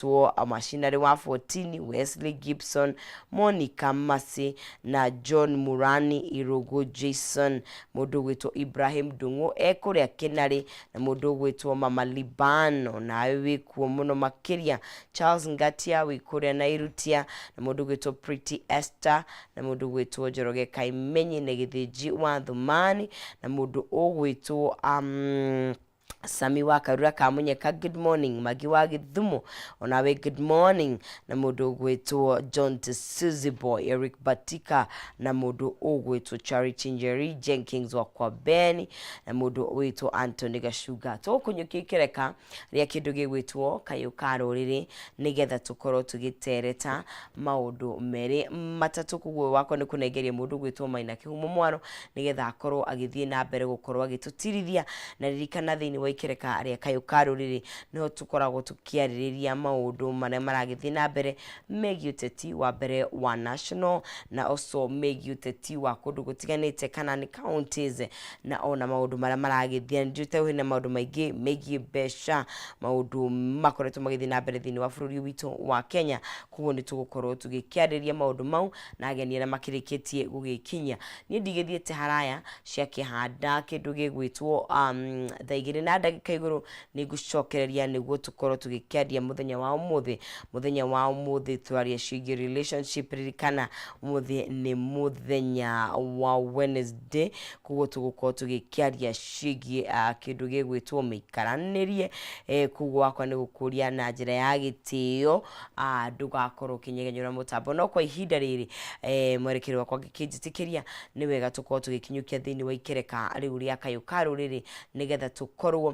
Tuo Machinery wa 14, Wesley Gibson, Monica Masi na John Murani Irugu Jason, mũndũ ũgwĩtwo Ibrahim Ndung'u e kũrĩa Kĩnarĩ, na mũndũ ũgwĩtwo Mama Liban onawe wĩkuo mũno makĩria, Charles Ngatia wĩ kũrĩa Nairutia, na mũndũ ũgwĩtwo Pretty Esther, na mũndũ ũgwĩtwo Njoroge Kaimenyi na Gĩthĩnji wa Thumani, na mũndũ ũgwĩtwo Sami wa Karura ka Munyeka, good morning. Magi wa Githumo, onawe good morning. Na mũndũ ũgwĩtwo John Suzy Boy, Eric Batika, na mũndũ ũgwĩtwo Charity Njeri Jenkins wa Kwabeni, na mũndũ ũgwĩtwo Anthony Gacunga. Tũgũkũnyũkia ikereka rĩa kĩndũ gĩgwĩtwo Kayũ ka Rũrĩrĩ nĩgetha tũkorwo tũgĩtereta maũndũ merĩ matatũ. Koguo wakwa nĩ kũnengeria mũndũ ũgwĩtwo Maina Kĩhumo mwaro nĩgetha akorwo agĩthiĩ na mbere gũkorwo agĩtũtirithia. Na ririkana thĩinĩ wa ikereka rĩa Kayũ ka Rũrĩrĩ nĩho tũkoragwo tũkĩarĩrĩria maũndũ marĩa maragĩthiĩ na mbere megiĩ ũteti wa mbere wa national na also megiĩ ũteti wa kũndũ gũtiganĩte kana nĩ counties na ona maũndũ marĩa maragĩthiĩ. Na nĩnjũĩ hena maũndũ maingĩ megiĩ mbeca, maũndũ makoretwo magĩthiĩ na mbere thĩinĩ wa bũrũri witũ wa Kenya. Koguo nĩ tũgũkorwo tũgĩkĩarĩria maũndũ mau na ageni arĩa makĩrĩkĩtie gũgĩkinyia. Niĩ ndigĩthiĩte haraya ciakĩhanda kĩndũ gĩgwĩtwo thaa 2 na ndagĩka igũrũ nĩ ngũcokereria nĩguo tũkorwo tũgĩkĩaria mũthenya wa ũmũthĩ. Mũthenya wa ũmũthĩ twaria ciĩgiĩ relationship. Ririkana ũmũthĩ nĩ mũthenya wa Wednesday, koguo tũgũkorwo tũgĩkĩaria ciĩgiĩ kĩndũ gĩgwĩtwo mĩikaranĩrie. Koguo wakwa nĩ gũkũria na njĩra ya gĩtĩo ndũgakorwo ũkĩnyegenyũra mũtambo. No kwa ihinda rĩrĩ mwerekeri wakwa angĩkĩnjĩtĩkĩria, nĩ wega tũkorwo tũgĩkinyũkia thĩinĩ wa ikereka rĩu rĩa Kayũ ka Rũrĩrĩ nĩgetha tũkorwo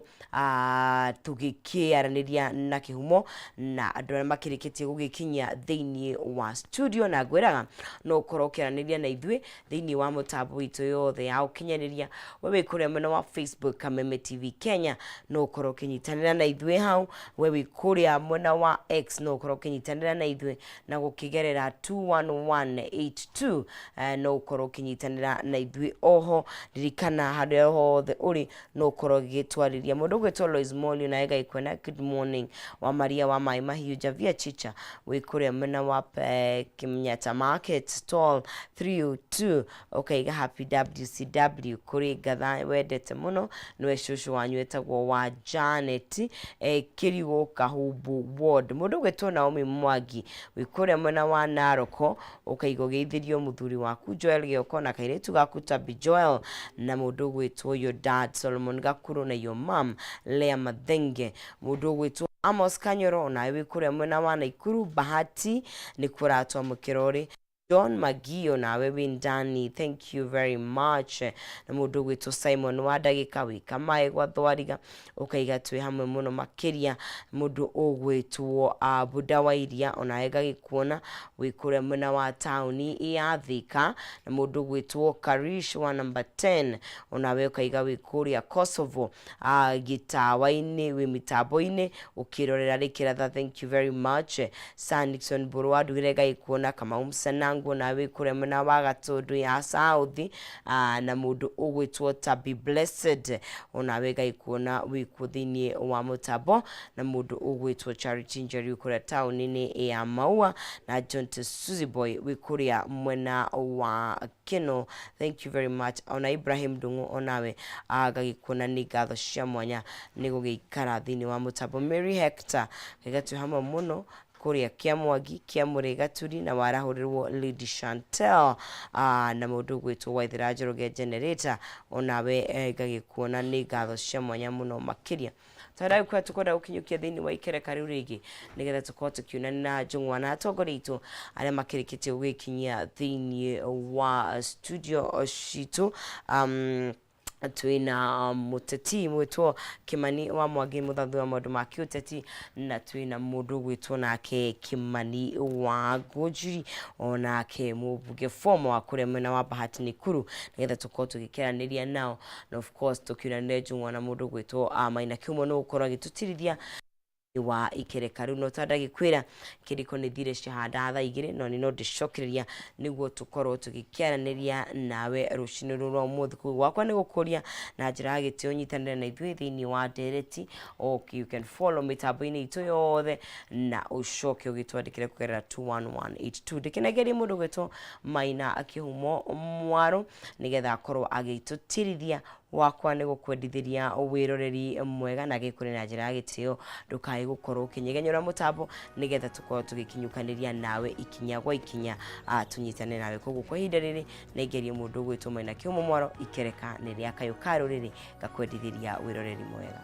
tũgĩkĩaranĩria na kĩhumo na andũ arĩa makĩrĩkĩtie gũgĩkinyia thĩinĩ wa studio. Na ngwĩraga no ũkorwo ũkĩaranĩria na ithuĩ thĩinĩ wa mũtambo witũ yothe ya ũkinyanĩria. We wĩ kũrĩa mwena wa Facebook, Kameme TV Kenya, no ũkorwo ũkĩnyitanĩra na ithuĩ hau. We wĩ kũrĩa mwena wa X, no ũkorwo ũkĩnyitanĩra na ithuĩ na gũkĩgerera 21182, no ũkorwo ũkĩnyitanĩra na ithuĩ oho. Ririkana harĩa hothe ũrĩ no ũkorwo ũgĩtwarĩria. Mũndũ ũgwĩtwo Lois Molio nawe Ngaikuona, good morning. Wa Maria wa Maĩ Mahiũ, Javia Chicha wĩ kũrĩa mwena wa Kenyatta Market stall 302, ũkaiga happy WCW kũrĩ ngatha wendete mũno nĩwe cũcũ wanyu etagwo wa Janet Kĩrigũ Kahumbu Ward. Mũndũ ũgwĩtwo Naomi Mwangi wĩ kũrĩa mwena wa Naroko, ũkaiga ũgeithĩrio mũthuri waku Joel Gĩoko na kairĩtu gaku Tabi Joel na mũndũ ũgwĩtwo your dad Solomon Gakuru na your mom Lea Mathenge. Mũndũ ũgwĩtwo Amos Kanyoro onawe wĩ kũrĩa mwena wa Naikuru Bahati nĩkuo ũratwamũkĩra ũrĩ. John Magio nawe wĩ ndani, thank you very much. Na mũndũ ũgwĩtwo Simon wa ndagĩka wĩ Kamae gwa Thwariga, ũkaiga twĩ hamwe mũno makĩria. Mũndũ ũgwĩtwo Buda wa Iria onawe ngagĩkuona wĩ kũrĩa mwena wa taũni ya Thika. Na mũndũ ũgwĩtwo Karish wa number 10 onawe ũkaiga wĩ kũrĩa Kosovo gĩtawa-inĩ wĩ mĩtambo-inĩ ũkĩrorera rĩkĩratha, thank you very much. Sir Nixon Mbũrũ wa Ndugire ngagĩkuona. Kamau Msanangu onawe wĩ kũrĩa mwena wa Gatũndũ ya South, na mũndũ ũgwĩtwo Tabi Blessed onawe ngagĩkuona wĩkuo thĩinĩ wa mũtambo, na mũndũ ũgwĩtwo Charity Njeri wĩ kũrĩa taũni-inĩ ya Maua, na John Suzy Boy wĩ kũrĩa mwena wa Kĩno, thank you very much. Ona Ibrahim Ndung'u onawe ngagĩkuona, nĩ ngatho cia mwanya nĩ gũgĩikara thĩinĩ wa mũtambo. Mary Hector ngaiga twĩ hamwe mũno kũrĩa Kĩamwangi Kĩamũrĩ Gaturi na warahũrĩrwo Lady Chantel, na mũndũ ũgwĩtwo Waithera Njoroge Generator onawe ngagĩkuona, nĩ ngatho cia mwanya mũno makĩria. Twaragĩkora tũkwenda gũkinyũkia thĩinĩ wa ikereka rĩu rĩngĩ nĩgetha tũkorwo tũkiunania na njũng'wa na atongoria aitũ arĩa makĩrĩkĩtie gũgĩkinyia thĩinĩ wa studio citũ. Twĩna mũteti mwĩtwo Kimani wa Mwangi, mũthathi wa maũndũ ma kĩũteti, na twĩna mũndũ ũgwĩtwo nake Kimani wa Ngũnjiri, onake mũmbunge former wa kũrĩa mwena wa Bahati Nakuru, nĩgetha tũkorwo tũgĩkĩaranĩria nao. Na of course tũkiunanĩre njũng'wa na mũndũ ũgwĩtwo Maina Kĩhumo nĩ gũkorwo agĩtũtirithia. Wa ikereka rĩu no ta ndagĩkwĩra kĩriko nĩ thire ciahanda thaa 2, no nĩ no ndĩcokereria nĩguo tũkorwo tũgĩkĩaranĩria nawe rũcinĩ rũrũ rwa ũmũthĩ. Koguo gwakwa nĩ gũkũria na njĩra ya gĩtĩo nyitanĩra na ithuĩ thĩinĩ wa ndereti. Okay, you can follow mĩtambo-inĩ itũ yothe na ũcoke ũgĩtwandĩkĩre kũgerera 21182. Ndĩkĩnengerie mũndũ gwĩtwo Maina Kĩhumo Mwarũ nĩgetha akorwo agĩtũtirithia. Wakwa nĩ gũkwendithĩria wĩroreri mwega na gĩkũrĩ na njĩra ya gĩtĩo. Ndũkae gũkorwo ũkĩnyegenyũra mũtambo nĩgetha tũkorwo tũgĩkinyũkanĩria nawe ikinya gwa ikinya, tũnyitane nawe. Koguo kwa ihinda rĩrĩ nengerie mũndũ ũgwĩtwo Maina Kĩhumo Mwaro, ikereka nĩ rĩa kayũ ka rũrĩrĩ, ngakwendithĩria wĩroreri mwega.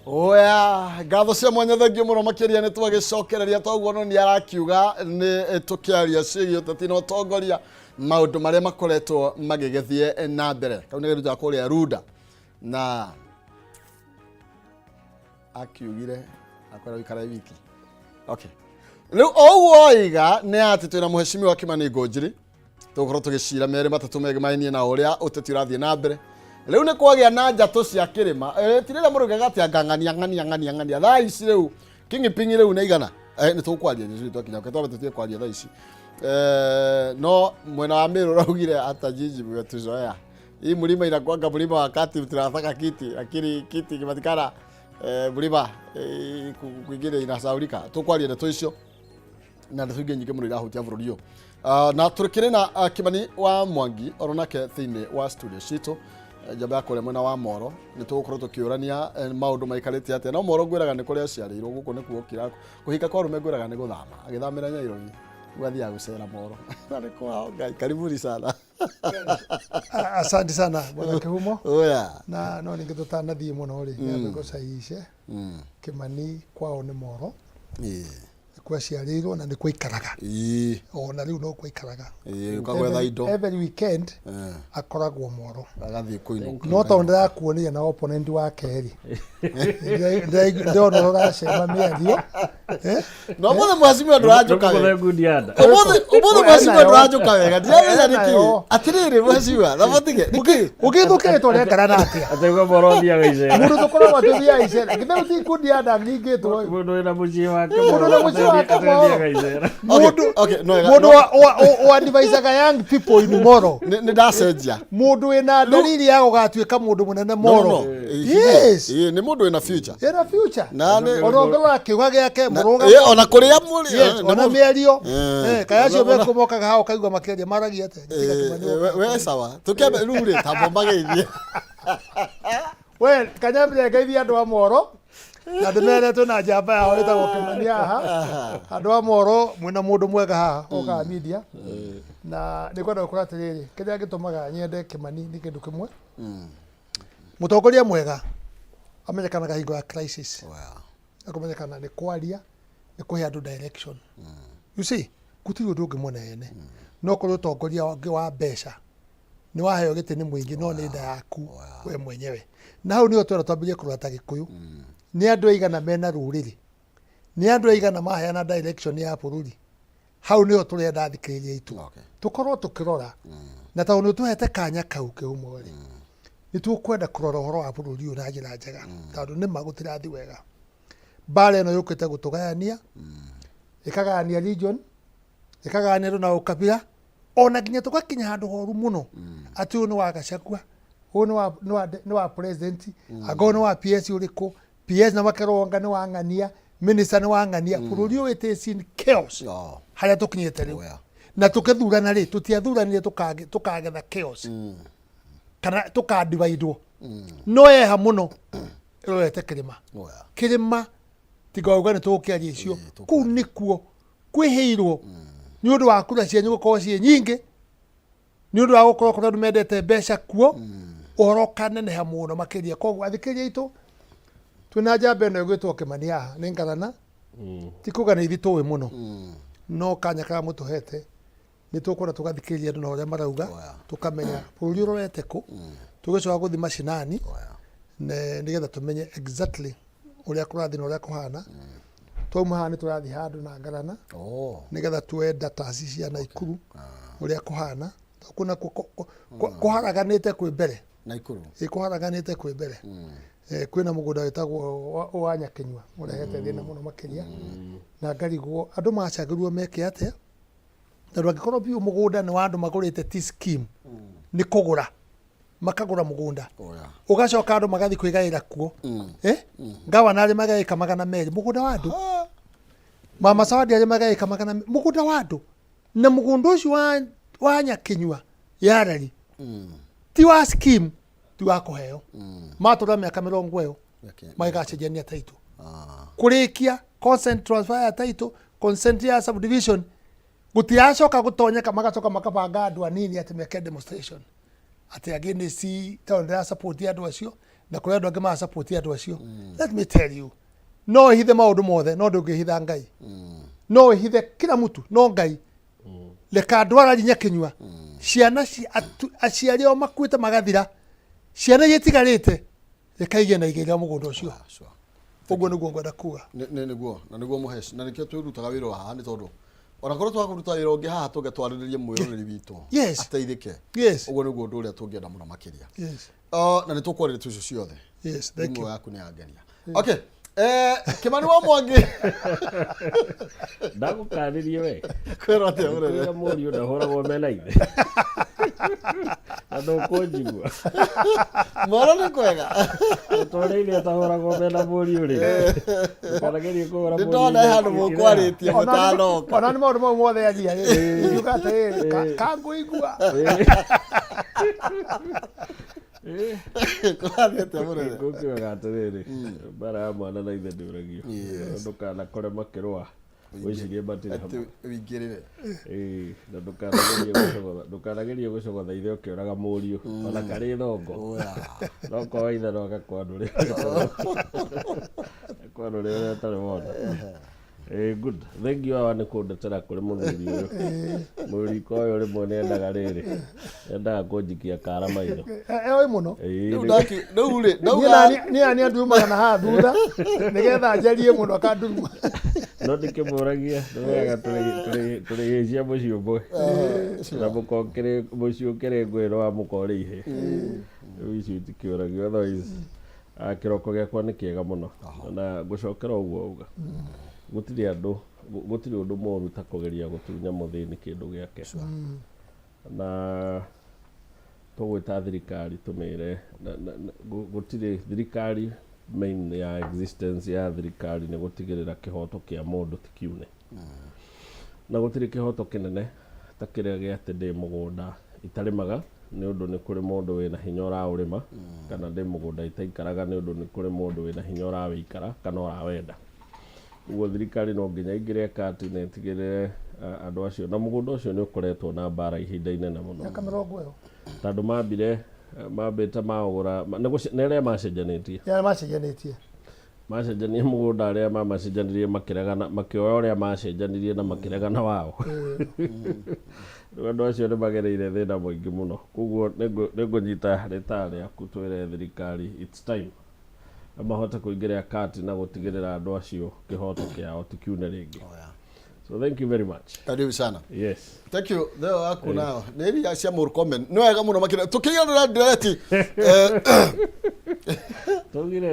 Oya, ngatho cia mwanya, thengio mũno makĩria. Nĩ twagĩcokereria toguo, no nĩ arakiuga nĩ tũkĩaria ciĩgiĩ ũteti na ũtongoria, maũndũ marĩa makoretwo magĩgĩthiĩ na mbere. Kau nĩ gĩrutaga kũrĩa Runda na akiugire akwenda gũikara wiki. Okay, rĩu o ũguo oiga nĩ atĩ twĩna mũhecimiwa Kimani Ngũnjiri, tũgũkorwo tũgĩcira merĩ matatũ megemainie na ũrĩa ũteti ũrathiĩ na mbere. Rĩu nĩ kwagĩa na njatũ cia kĩrĩma. Ti rĩrĩa mũrũgaga atĩ anga ng'ania ng'ania ng'ania ng'ania thaa ici rĩu king'iping'i rĩu nĩ igana. Nĩ tũkwaria nĩ twakinya okay, twambe tũtige kwaria thaa ici. No mwena wa Meru ũraugire hata jiji mmetuzoea hii mlima inakuanga mlima wakati tunataka kiti, lakini kiti ikipatikana, mlima kwingine inasaulika. Tũkwaria ndeto icio na ndeto ingĩ nyingĩ mũno irahutia bũrũri ũyũ. Na tũkĩrĩ na Kimani wa Mwangi oro nake thĩinĩ wa studio citũ. Njamba ya kũrĩa mwena wa Moro, nĩ tũgũkorwo tũkĩũrania maũndũ maikarĩte atĩa. No Moro ngwĩraga nĩ kũrĩa aciarĩirwo, gũkũ nĩ kuo kũhika kwa arũme, ngwĩraga nĩ gũthama agĩthamĩra Nairobi, rĩu athiaga gũcera Moro na nĩ kwao. Ngai, karibuni sana. Asante sana, bwana Kihumo. Oya. Na no ningĩ tũtanathiĩ mũno rĩ, nyambe ngũcaishe Kimani kwao nĩ Moro, nĩkuo aciarĩirwo na nĩkuo aikaraga, ona rĩu no kuo aikaraga. Ũka gwetha indo. Every weekend akoragwo Moro. Agathiĩ kũinũka. No tondũ ndĩrakuonire na opponent wake rĩ, ndĩrona ũracema mĩario. No mũthĩ mheshimiwa ndũranjũka wega. Ngudianda. Ũmũthĩ mheshimiwa ndũranjũka wega, ndiramenya nĩkĩ. Nayo. Atĩrĩrĩ mheshimiwa, thabatige nĩkĩ? Ũgĩthũkĩrĩtwo ũrekara atĩa? Ataigua moro thiaga icera. Mũndũ tũkoragwo tũthiaga icera, githĩ ti kundianda ningĩtwo? Mũndũ wĩna mũciĩ wake. Mũndũ wĩna mũciĩ wake Moro. Athiaga icera. Mũndũ Okay, no wega, mũndũ no wa advisaga young people in Moro. Nĩ ndacenjia. Mũndũ wĩna dalili ya gũgatuĩka mũndũ mũnene No, no, Moro. no. Yes. Nĩ mũndũ wĩna future. Ĩna future. Na nĩ Ona ũngĩrora kĩũga gĩake mũrũgamo. Ona kũrĩa mũrĩ. Yes, ona mĩario. Kaya acio Ona- mekũmokaga haha ũkaigua makĩaria maragia atĩa? Tiga Kimani We ũkaga. We sawa, tũkĩambe rĩu rĩ tamba mageithie. We kanyambire ngeithie andũ a Moro na ndĩmere twĩna njamba yao ĩtagwo Kimani haha. Andũ a Moro, mwĩna mũndũ mwega haha ũkaga media, na nĩ kwenda gũkora atĩrĩrĩ, kĩrĩa gĩtũmaga nyende Kimani nĩ kĩndũ kĩmwe. Mũtongoria mwega amenyekanaga hingo ya crisis. Akũmenyekana nĩ kwaria, nĩ kũhe andũ direction. You see, gũtirĩ ũndũ ũngĩ mũnene no kũrĩ ũtongoria ũngĩ wa mbeca, nĩ waheo gĩtĩ nĩ mũingĩ, no nĩ nda yaku we mwenyewe. Na hau nĩho twenda twambĩrĩrie kũrora ta Gĩkũyũ, nĩ andũ aigana mena rũrĩrĩ, nĩ andũ aigana maheana direction ya bũrũri. Hau nĩho tũrenda athikĩrĩria aitũ tũkorwo tũkĩrora, na tondũ nĩ ũtũhete kanya kau kĩhumo rĩ, nĩ tũkwenda kũrora ũhoro wa bũrũri ũyũ na njĩra njega, tondũ nĩma gũtirathiĩ wega. Mbara ĩno yũkĩte gũtũgayania, ĩkagayania region, ĩkagayania andũ na ũkabira, ona nginya tũgakinya handũ horu mũno atĩ ũyũ nĩ wa Gachagua, ũyũ nĩ wa president, anga ũyũ nĩ wa PS ũrĩkũ, PS na makerwo anga nĩ wa ng'ania, minister nĩ wa ng'ania. Bũrũri ũyũ, it is in chaos harĩa tũkinyĩte rĩu. Na tũkĩthurana rĩ, tũtiathuranire tũkagetha chaos kana tũkadivaidwo. No yeha mũno ĩrorete kĩrĩma. Kĩrĩma tiga uga nĩ tũgũkĩaria icio kũu nĩkuo kwĩhĩirwo nĩ ũndũ wa kura cianyu gũkorwo ciĩ nyingĩ, nĩ ũndũ wa gũkorwo kũrĩa andũ mendete mbeca kuo, ũhoro ũkaneneha mũno makĩria. Koguo athikĩrĩria aitũ, twĩna njamba ĩno ĩgwĩtwo Kĩmani haha, nĩ ngarana ti kuga nĩ ithuĩ tũĩ mũno, no kanya karĩa mũtũhete nĩ tũkwenda tũgathikĩrĩria andũ na ũrĩa marauga, tũkamenya bũrũri ũrorete kũ, tũgĩcoka gũthiĩ macinani nĩgetha tũmenye exactly ũrĩa kũrathiĩ na ũrĩa kũhana. Twauma haha nĩ tũrathiĩ handũ na ngarana Oh. nĩgetha tuoe data cia Naikuru ũrĩa kũhana. Kuna kũharaganĩte kwĩ mbere. Naikuru. Ĩ kũharaganĩte kwĩ mbere. Kwĩna mũgũnda wĩtagwo wa Nyakinyua ũrehete thĩna mũno makĩria. Na ngarigwo andũ macagĩrwo meke atĩa, tondũ angĩkorwo biũ mũgũnda nĩ wa andũ magũrĩte ti scheme, nĩ kũgũra makagũra mũgũnda. Oh, yeah. Ũgacoka andũ magathiĩ kwĩgaĩra kuo. Ngavana arĩ magaĩka 200 mũgũnda wa andũ. Mama Zawadi arĩ magaĩka 200 mũgũnda wa andũ. Na mũgũnda ũcio wa Nyakinyua yarari ti wa scheme, ti wa kũheo. Matũra mĩaka 20 ĩyo magĩgacenjania title. Kũrĩkia consent transfer ya title, consent ya subdivision gũtiracoka gũtonyeka, magacoka makabanga andũ anini atĩ meke demonstration atĩ angĩ nĩ ci tondũ ndĩra support andũ acio na kũrĩ andũ angĩ mara support andũ acio. Let me tell you, no ũhithe maũndũ mothe no ndũngĩhitha Ngai. No ũhithe kila mtu no Ngai. Reka andũ arari Nyakinyua, ciana aciari ao makuĩte magathira, ciana iria itigarĩte reka igĩe na igĩrĩra mũgũnda ũcio. Ũguo nĩguo ngwenda kuga. Nĩguo na nĩguo mũheci na nĩkĩo twĩrutaga wĩra wa haha, nĩ tondũ ona korwo twakũruta wĩra ũngĩ haha tũngĩtwarĩrĩrie mwĩroreri witũ ateithĩke. Ũguo nĩguo ũndũ ũrĩa tũngĩenda mũno makĩria. Na nĩ tũkwarĩrĩria icio ciothe. Yes, thank Thimũ you. yaku nĩ yangenia. Okay. Kimani wa Mwangi. Ndagũkarĩrie we. Kwĩrwo atĩa mũnene? Kwĩra mũriũ ndahũragwo mena ithe. Na ndũkũnjigua. Moro nĩ kwega. Ũtũũrĩire ũtahũragwo mena mũriũ rĩ. Ndũkanagerie kũhũra Nĩ mũriũ. ndona he handũ mũkwarĩtie mũtanoka. Ona nĩ maũndũ mau mothe aria rĩ, ingiuga atĩrĩrĩ, kangũigua. Kũrathiĩ atĩa mũnene? Ngũkiugaga atĩrĩrĩ, mbara ya mwana na ithe ndĩũragio. Ndũkanakore makĩrũa wĩcirie matirĩ Atĩ hamwe. wĩingĩrĩre. Ĩĩ, na ndũkanagerie gũcogotha ithe ũkĩũraga mũriũ ona karĩ thongo. Oya. No korwo ithe no agakwanũrĩra ũrĩa ũtarĩ wona. Good. Thank you awa nĩ kũndetera kũrĩ mũthuri ũyũ. Mũriko ũyũ rĩmwe nĩ endaga rĩrĩ, endaga kũnjikia kara maitho. Oĩ mũno. Rĩu rĩu rĩ, Niĩ ndauga niĩ nani andurumaga na haha thutha nĩgetha njarie mũno akanduruma. No ndikĩmũragia, nĩwega tũrĩgĩcia mũciĩ ũmwe. Na mũciĩ ũkĩrĩ ngwĩrwo wa mũka ũrĩ ihĩ. Rĩu icio itikĩũragio, otherwise kĩroko gĩakwa nĩ kĩega mũno. Na ngũcokera ũguo auga. Gũtirĩ andũ, gũtirĩ ũndũ mũru ta kũgeria gũtunya mũthĩni kĩndũ gĩake. Na tũgwĩta thirikari tũmĩre gũtirĩ thirikari main ya existence ya thirikari nĩ gũtigĩrĩra kĩhoto kĩa mũndũ ti kiune. Na gũtirĩ kĩhoto kĩnene ta kĩrĩa gĩa atĩ ndĩ mũgũnda itarĩmaga nĩ ũndũ nĩ kũrĩ mũndũ wĩna hinya ũraũrĩma, kana ndĩ mũgũnda itaikaraga nĩ ũndũ nĩ kũrĩ mũndũ wĩna hinya ũrawĩikara kana ũrawenda. Ũguo thirikari no nginya ĩingĩre kati na ĩtigĩrĩre andũ acio, na mũgũnda ũcio nĩ ũkoretwo na mbara ihinda inene mũno. Mĩaka 20. Tondũ mambĩte maũgũra, nĩ arĩa macenjanĩtie. Nĩ arĩa macenjanĩtie. Macenjania mũgũnda arĩa mamacenjanirie makĩregana, makĩoya ũrĩa macenjanirie na makĩregana wao. Rĩu andũ acio nĩ magereire thĩna mũingĩ mũno. Koguo nĩngũnyita rĩtaa rĩaku twĩre thirikari it's time mahote kũingĩra kati na gũtigĩrĩra andũ acio kĩhoto kĩao ti kiune rĩngĩ. So thank you very much. Karibu sana. Yes. Thank you. Theo yaku nayo. Nĩ iria cia Murkomen. Nĩ wega mũno makĩria. Tũkĩiganĩra ndireti.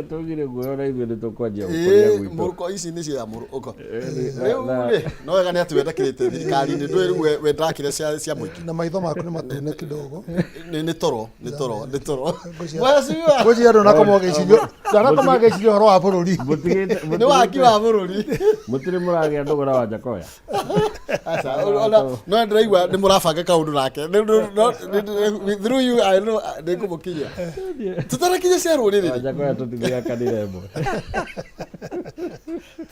Tugire guoya na ithuĩ nĩ tũkwanjia gũkũria gwitũ. Murko ici nĩ cia Murko. Rĩu rĩ, no wega nĩ atĩ wendekĩrĩte thirikari-inĩ. Ndũĩ rĩu wendakĩre cia mũingĩ. Na maitho maku nĩ matune kidogo. Nĩ toro, nĩ toro, nĩ toro. Ngwĩciria Mheshimiwa. ndũnakoma ũgĩciria, ndũnakoma ũgĩciria ũhoro wa bũrũri. Nĩ waki wa bũrũri. Mũtirĩ mũragĩa ndũgũ na Wanjakoya. Aca, ona no ndĩraigua nĩ mũrabanga kaũndũ nake. Through you I know nĩ ngũmũkinyia. Tũtarakinya cia rũrĩrĩ rĩ. Wanjakoya tũtithiaga kanitha ĩmwe.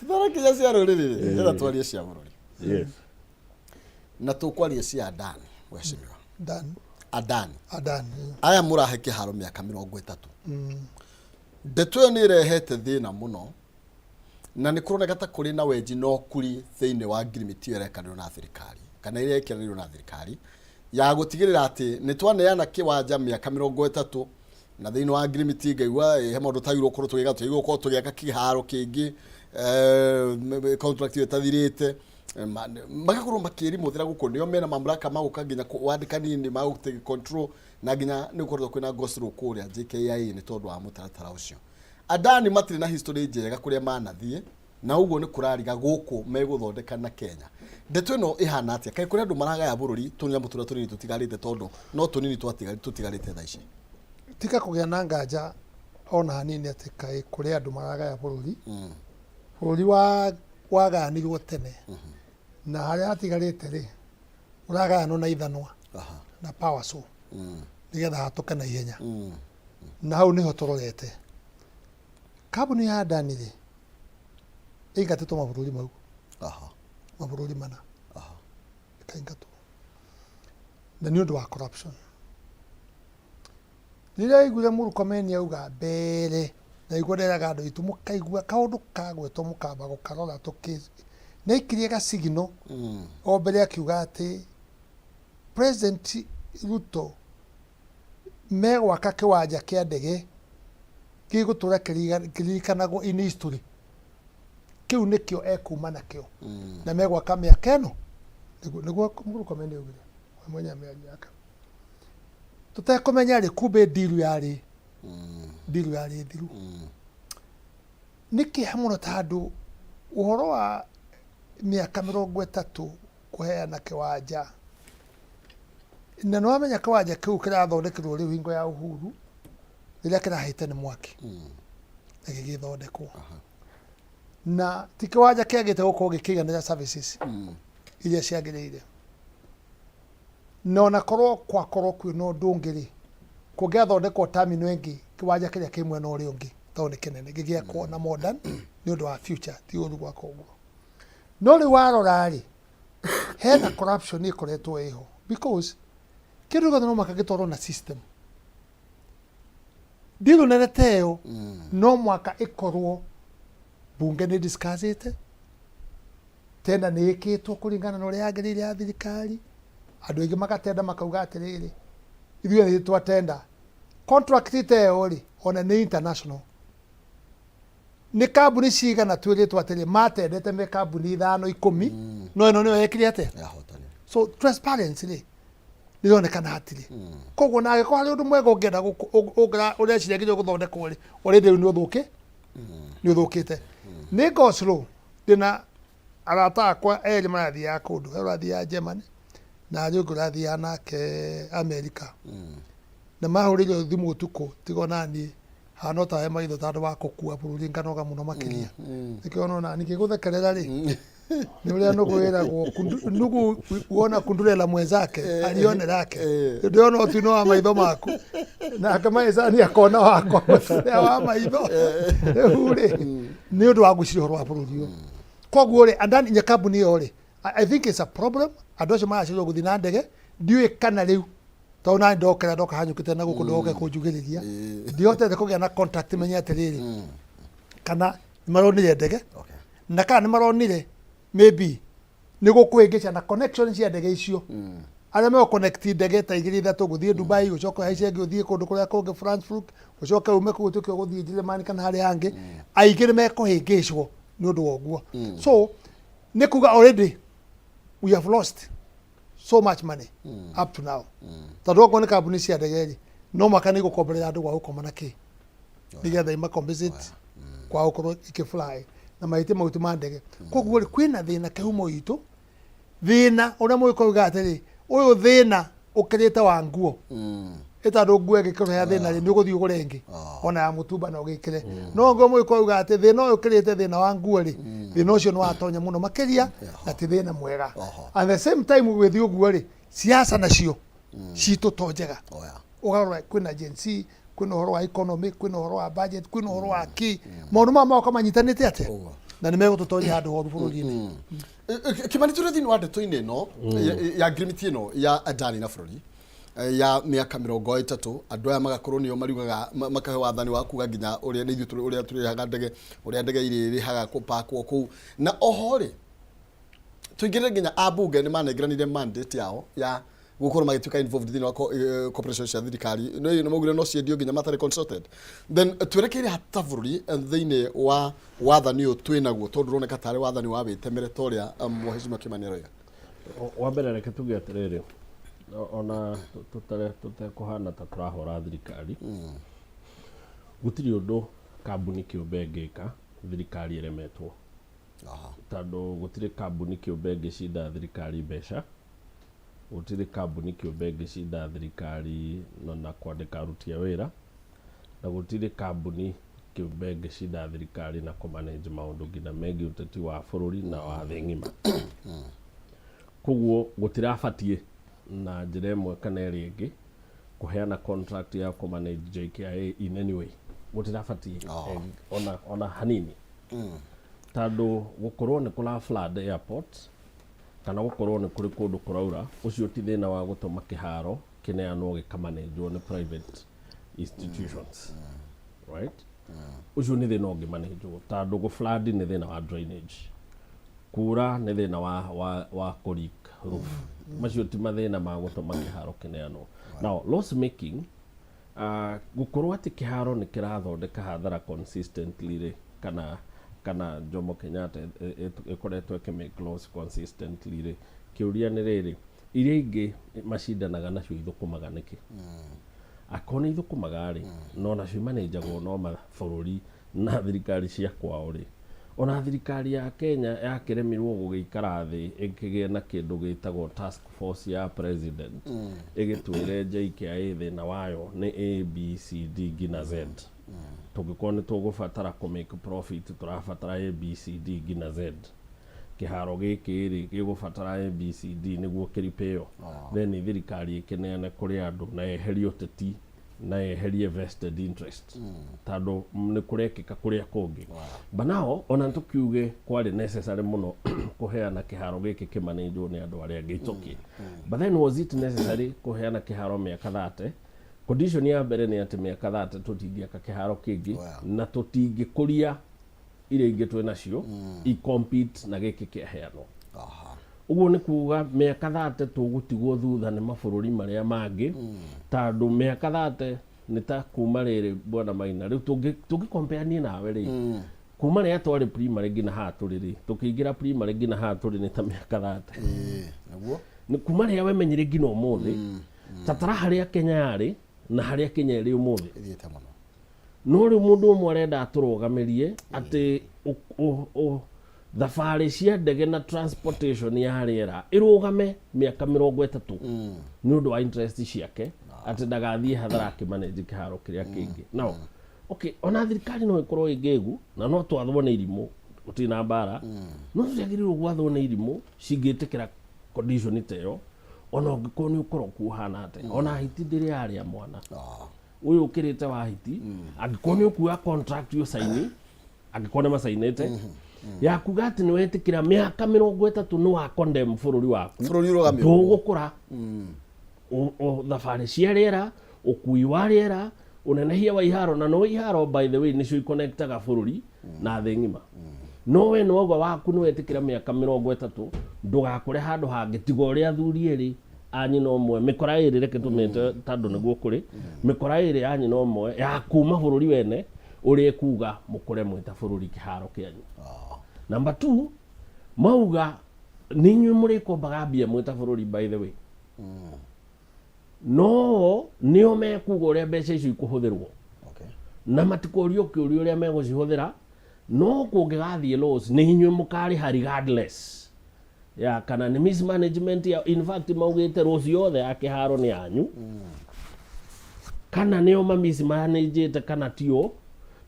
Tũtarakinya cia rũrĩrĩ rĩ. Ndĩrenda twarie cia bũrũri. Yes. Na tũkwaria cia Adani, mheshimiwa. Dan. Adani. Adani. Aya mũrahe kĩharo mĩaka 30. Ndeto ĩyo nĩ ĩrehete thĩna mũno na nĩ kũroneka ta kũrĩ na wenji na ũkuri thĩinĩ wa ngirimiti ĩyo ĩrekanĩrwo na thirikari kana ĩrĩa ĩkĩranĩirwo na thirikari ya gũtigĩrĩra atĩ nĩ twaneana kĩwanja mĩaka 30 na thĩinĩ wa ngirimiti ngaigua he maũndũ tagĩrĩirwo gũkorwo tũgĩka, tũgĩrĩirwo gũkorwo tũgĩaka kĩharo kĩngĩ. Contract ĩyo ĩtathirĩte. Magakorwo makĩrimothera gũkũ, nĩo mena mamlaka ma gũka nginya wandĩkani-inĩ ma gũ take control, na nginya nĩ gũkoretwo kwĩna go slow kũrĩa JKIA nĩ tondũ wa mũtaratara ũcio. Adani matirĩ na history njega kũrĩa manathiĩ, na ũguo nĩ kũrariga gũkũ megũthondeka na Kenya. Ndeto ĩno ĩhana atĩa? Kaĩ kũrĩ andũ maragaya bũrũri tũnyamũ tũrĩa tũnini tũtigarĩte, tondũ no tũnini tũtigarĩte thaa ici? Tiga kũgĩa na nganja ona hanini atĩ kaĩ kũrĩ andũ maragaya bũrũri. Bũrũri wagayanirwo tene, na harĩa hatigarĩte rĩ, ũragayanwo na ithanwa na power saw nĩgetha hatũke na ihenya. Na hau nĩho tũrorete. Kambuni ya Adani rĩ, ĩingatĩtwo mabũrũri mau, mabũrũri mana ĩkaingatwo, na nĩ ũndũ wa corruption. Rĩrĩa aiguire Murkomen auga mbere, na nĩguo nderaga andũ aitũ, mũkaigua kaũndũ kagwetwo mũkamba gũkarora tũkĩ, nĩ aikirie gacigino o mbere akiuga atĩ President Ruto megwaka kĩwanja kĩa ndege gĩgũtũra kĩririkanagwo in history. Kĩu nĩkĩo ekuma nakĩo, na megwaka mĩaka ĩno, nĩguo Murkomen augire we mwenyewe mĩario yake. Tũtekũmenya rĩ, kumbe ndiru yarĩ ndiru yarĩ thiru. Nĩ kĩeha mũno tondũ ũhoro wa mĩaka 30 kũheana kĩwanja, na nĩ wamenya kĩwanja kĩu kĩrathondekerwo rĩu hingo ya Uhuru rĩrĩa kĩrahĩte nĩ mwaki na gĩgĩthondekwo, na ti kĩwanja kĩagĩte gũkorwo gĩkĩiganĩra services iria ciagĩrĩire. Na ona korwo kwakorwo kwĩna ũndũ ũngĩ rĩ, kũngĩathondekwo terminal ĩngĩ kĩwanja kĩrĩa kĩ mwena ũrĩa ũngĩ, tondũ nĩ kĩnene, gĩgĩakwo na modern nĩ ũndũ wa future, ti ũru gwaka ũguo. No rĩu warora rĩ, hena corruption ĩkoretwo ĩho, because kĩndũ gĩothe no mũhaka gĩtwarwo na system. Deal nene ta ĩyo no mũhaka ĩkorwo bunge nĩ discussĩte, tenda nĩ ĩkĩtwo kũringana na ũrĩa yagĩrĩire ya thirikari, andũ aingĩ magatenda makauga atĩrĩrĩ, ithuĩ nĩ twatenda. Contract ta ĩyo rĩ, ona nĩ international. Nĩ kambuni cigana twĩrĩtwo atĩrĩ matendete me kambuni ithano 10, no ĩno nĩyo yekire atĩa? Yahotanire. So transparency rĩ, nĩronekana hatirĩ. Koguo na angĩkorwo harĩ ũndũ mwega ũngĩenda ũreciria nginya gũthondekwo rĩ, already rĩu nĩ ũthũkĩ nĩ ũthũkĩte. Nĩ go slow. Ndĩna arata akwa erĩ marathiaga kũndũ, he ũrathiaga Germany na harĩ ũngĩ ũrathiaga nake America. Na mahũrĩirwo thimũ ũtukũ, tiga ona niĩ hana o tawe maitho tondũ wa kũkua bũrũri nganoga mũno makĩria. Nĩkĩo ona niĩ ngĩgũthekerera rĩ, nĩ ũrĩa nũgũ ĩragwo, nũgũ wona kundurela mwenzake alione lake. Ndĩrona ũtune wa maitho maku, nake maicani akona wakwa ũtune wa maitho. Rĩu rĩ, nĩ ũndũ wa gwĩciria ũhoro wa bũrũri ũyũ. Koguo rĩ, and then nginya kambuni ĩyo rĩ, I think it's a problem. Andũ acio maracirwo gũthiĩ na ndege, ndiũĩ kana rĩu tondũ nani ndokera ndoka hanyũkĩte na gũkũ ndoke kũnjugĩrĩria, ndihotete kũgĩa na contact menye atĩrĩrĩ kana nĩ maronire ndege, na kana nĩ maronire maybe nĩ gũkũhĩngĩca na connection cia ndege icio, arĩa megũ connect ndege ta igĩrĩ ithatũ gũthiĩ Dubai, ũcoke ũhaice ĩngĩ ũthiĩ kũndũ kũrĩa kũngĩ Frankfurt, ũcoke ume kũu ũtuĩke ũgũthiĩ Jerumani kana harĩa hangĩ, aingĩ nĩ mekũhĩngĩcwo nĩ ũndũ wa ũguo. So nĩ kuga already we have lost so much money up to now, tondũ okorwo nĩ kambuni cia ndege rĩ, no mũhaka nĩ igũkomborera andũ gwa gũkoma na kĩ, nĩgetha ima compensate kwa gũkorwo ikĩfly na mahĩtia mau ti ma ndege. Koguo rĩ, kwĩna thĩna kĩhumo itũ, thĩna ũrĩa mũgĩkũyũ ugaga atĩrĩ, ũyũ thĩna ũkĩrĩte wa nguo, ĩ tondũ nguo ĩngĩkũreha thĩna rĩ, nĩ ũgũthiĩ ũgũre ĩngĩ ona ya mũtumba na ũgĩkĩre. No nguo mũgĩkũyũ ugaga atĩ thĩna ũyũ ũkĩrĩte thĩna wa nguo rĩ, thĩna ũcio nĩ watonya mũno makĩria na ti thĩna mwega. At the same time gũgĩthiĩ ũguo rĩ, siasa nacio citũ to njega. Ũgarora kwĩna Gen Z, kwĩna ũhoro wa economy, kwĩna ũhoro wa budget, kwĩna ũhoro wa kĩ, maũndũ maya magoka manyitanĩte atĩa na nĩ megũtũtonyia handũ horu bũrũri-inĩ. Kimani, tũrĩ thĩinĩ wa ndeto-inĩ ĩno ya ngirimiti ĩno ya Adani na bũrũri ya mĩaka 30, andũ aya magakorwo nĩo mariugaga, makahe wathani wa kuga nginya ũrĩa nĩ ithuĩ ũrĩa tũrĩhaga ndege, ũrĩa ndege irĩrĩhaga kũpakwo kũu. Na oho rĩ, tũingĩrĩre nginya ambunge nĩ manengeranire mandate yao ya Gũkorwo magĩtuĩka involved thĩinĩ wa corporation cia thirikari no nĩ maugire no ciendio nginya matarĩ consulted. Then twerekeire hata bũrũri thĩinĩ wa wathani ũyũ twĩ naguo, tondũ ũroneka tarĩ wathani wa wĩtemere ta ũrĩa Mheshimiwa Kimani aroiga. Wa mbere reke tuge atĩrĩrĩ, ona tũtekũhana ta tũrahũra thirikari, gũtirĩ ũndũ kambuni kĩũmbe ĩngĩka thirikari ĩremetwo, tondũ gũtirĩ kambuni kĩũmbe ĩngĩcinda thirikari mbeca, gũtirĩ kambuni kĩũmbe ĩngĩcinda thirikari na kwandĩka aruti a wĩra, na gũtirĩ kambuni kĩũmbe ĩngĩcinda thirikari na kũmanage maũndũ nginya megiĩ ũteti wa bũrũri na wa thĩ ng'ima. Koguo gũtirabatiĩ na njĩra ĩmwe kana ĩrĩa ĩngĩ kũheana contract ya kũmanage JKIA in any way, gũtirabatiĩ ona hanini, tondũ gũkorwo nĩ kũra flood airport kana gũkorwo nĩ kũrĩ kũndũ kũraura, ũcio ti thĩna wa gũtũma kĩharo kĩneanwo gĩkamanĩnjwo nĩ private institutions, right? Ũcio nĩ thĩna ũngĩmanĩnjwo, tondũ gũ flood nĩ thĩna wa drainage, kura nĩ thĩna wa kũ roof. Macio ti mathĩna ma gũtũma kĩharo kĩneanwo. Now, loss making, gũkorwo atĩ kĩharo nĩ kĩrathondeka hathara consistently rĩ, kana Jomo Kenyatta ĩkoretwo ĩkĩ make loss consistently rĩ, kĩũria nĩ rĩrĩ, iria ingĩ macindanaga nacio ithũkũmaga nĩkĩ? Akorwo nĩ ithũkũmaga rĩ, no nacio imanĩnjagwo no mabũrũri na thirikari cia kwao rĩ, ona thirikari ya Kenya yakĩremirwo gũgĩikara thĩ ĩkĩgĩe na kĩndũ gĩtagwo task force ya president ĩgĩtwĩre JKIA thĩna wayo nĩ A B C D nginya Z, tũngĩkorwo nĩ tũgũbatara kũ make profit tũrabatara A B C D nginya Z, kĩharo gĩkĩ rĩ gĩgũbatara A B C D nĩguo kĩripĩo, then thirikari ĩkĩneane kũrĩ andũ na yeherie ũteti na yeherie vested interest, tondũ nĩ kũrekĩka kũrĩa kũngĩ. But now, ona tũkiuge kwarĩ necessary mũno kũheana kĩharo gĩkĩ kĩmanĩnjwo nĩ andũ arĩa angĩ, it's okay, but then was it necessary kũheana kĩharo mĩaka 30? Condition ya mbere nĩ atĩ mĩaka 30 tũtingĩaka kĩharo kĩngĩ na tũtingĩkũria iria ingĩ twĩ nacio i compete na gĩkĩ kĩaheanwo. Ũguo nĩ kuga mĩaka 30 tũgũtigwo thutha nĩ mabũrũri marĩa mangĩ, tondũ mĩaka 30 nĩ ta kuma rĩrĩ, bwana Maina, rĩu tũngĩ compare niĩ nawe rĩ, kuma rĩrĩa twarĩ primary nginya haha tũrĩ rĩ, tũkĩingĩra primary nginya haha tũrĩ nĩ ta mĩaka 30. Ĩĩ, nĩguo. Nĩ kuma rĩrĩa wemenyire nginya ũmũthĩ, ta tara harĩa Kenya yarĩ na harĩa Kenya ĩrĩ ũmũthĩ. Ĩthiĩte mũno. No rĩu mũndũ ũmwe arenda atũrũgamĩrie atĩ thabarĩ cia ndege na transportation ya rĩera ĩrũgame mĩaka 30 nĩ ũndũ wa interest ciake, atĩ ndagathiĩ hathara akĩmanage kĩharo kĩrĩa kĩngĩ. Now, okay, ona thirikari no ĩkorwo ĩ ngĩgu na no twathwo nĩ irimũ, gũtirĩ na mbara, no tũtiagĩrĩirwo gwathwo nĩ irimũ cingĩtĩkĩra condition ta ĩyo, ona ũngĩkorwo nĩ ũkoroku ũhana atĩa. Ona hiti ndĩrĩ yarĩa mwana ũyũ ũkĩrĩte wa hiti. Angĩkorwo nĩ ũkuoya contract ũcaini, angĩkorwo nĩ macainĩte ya kuga atĩ nĩ wetĩkĩra mĩaka 30, nĩ wa condemn bũrũri waku. Bũrũri ũrũgame ũguo. Ndũgũkũra. Thabarĩ cia rĩera, ũkui wa rĩera, ũnenehia wa iharo, na no iharo, by the way, nĩcio ikonektaga bũrũri na thĩ ng'ima, no we nĩ wauga waku nĩ wetĩkĩra mĩaka 30 ndũgakũre handũ hangĩ tiga ũrĩa athuri erĩ a nyina ũmwe, mĩkora ĩrĩ, reke tũmĩte tondũ nĩguo kũrĩ mĩkora ĩrĩ ya nyina ũmwe ya kuma bũrũri wene ũrĩa ĩkuga mũkũre mwĩta bũrũri kĩharo kĩanyu. Number two, mauga nĩ inyuĩ mũrĩkombaga mbia mwĩta bũrũri, by the way, no nĩo mekuga ũrĩa mbeca icio ikũhũthĩrwo na matikũrio kĩũria ũrĩa megũcihũthĩra, no kũngĩgathiĩ loss nĩ inyuĩ mũkarĩha regardless ya kana nĩ mismanagement ya. In fact, maugĩte loss yothe ya kĩharo nĩ yanyu, kana nĩo ma mismanagĩte kana tio.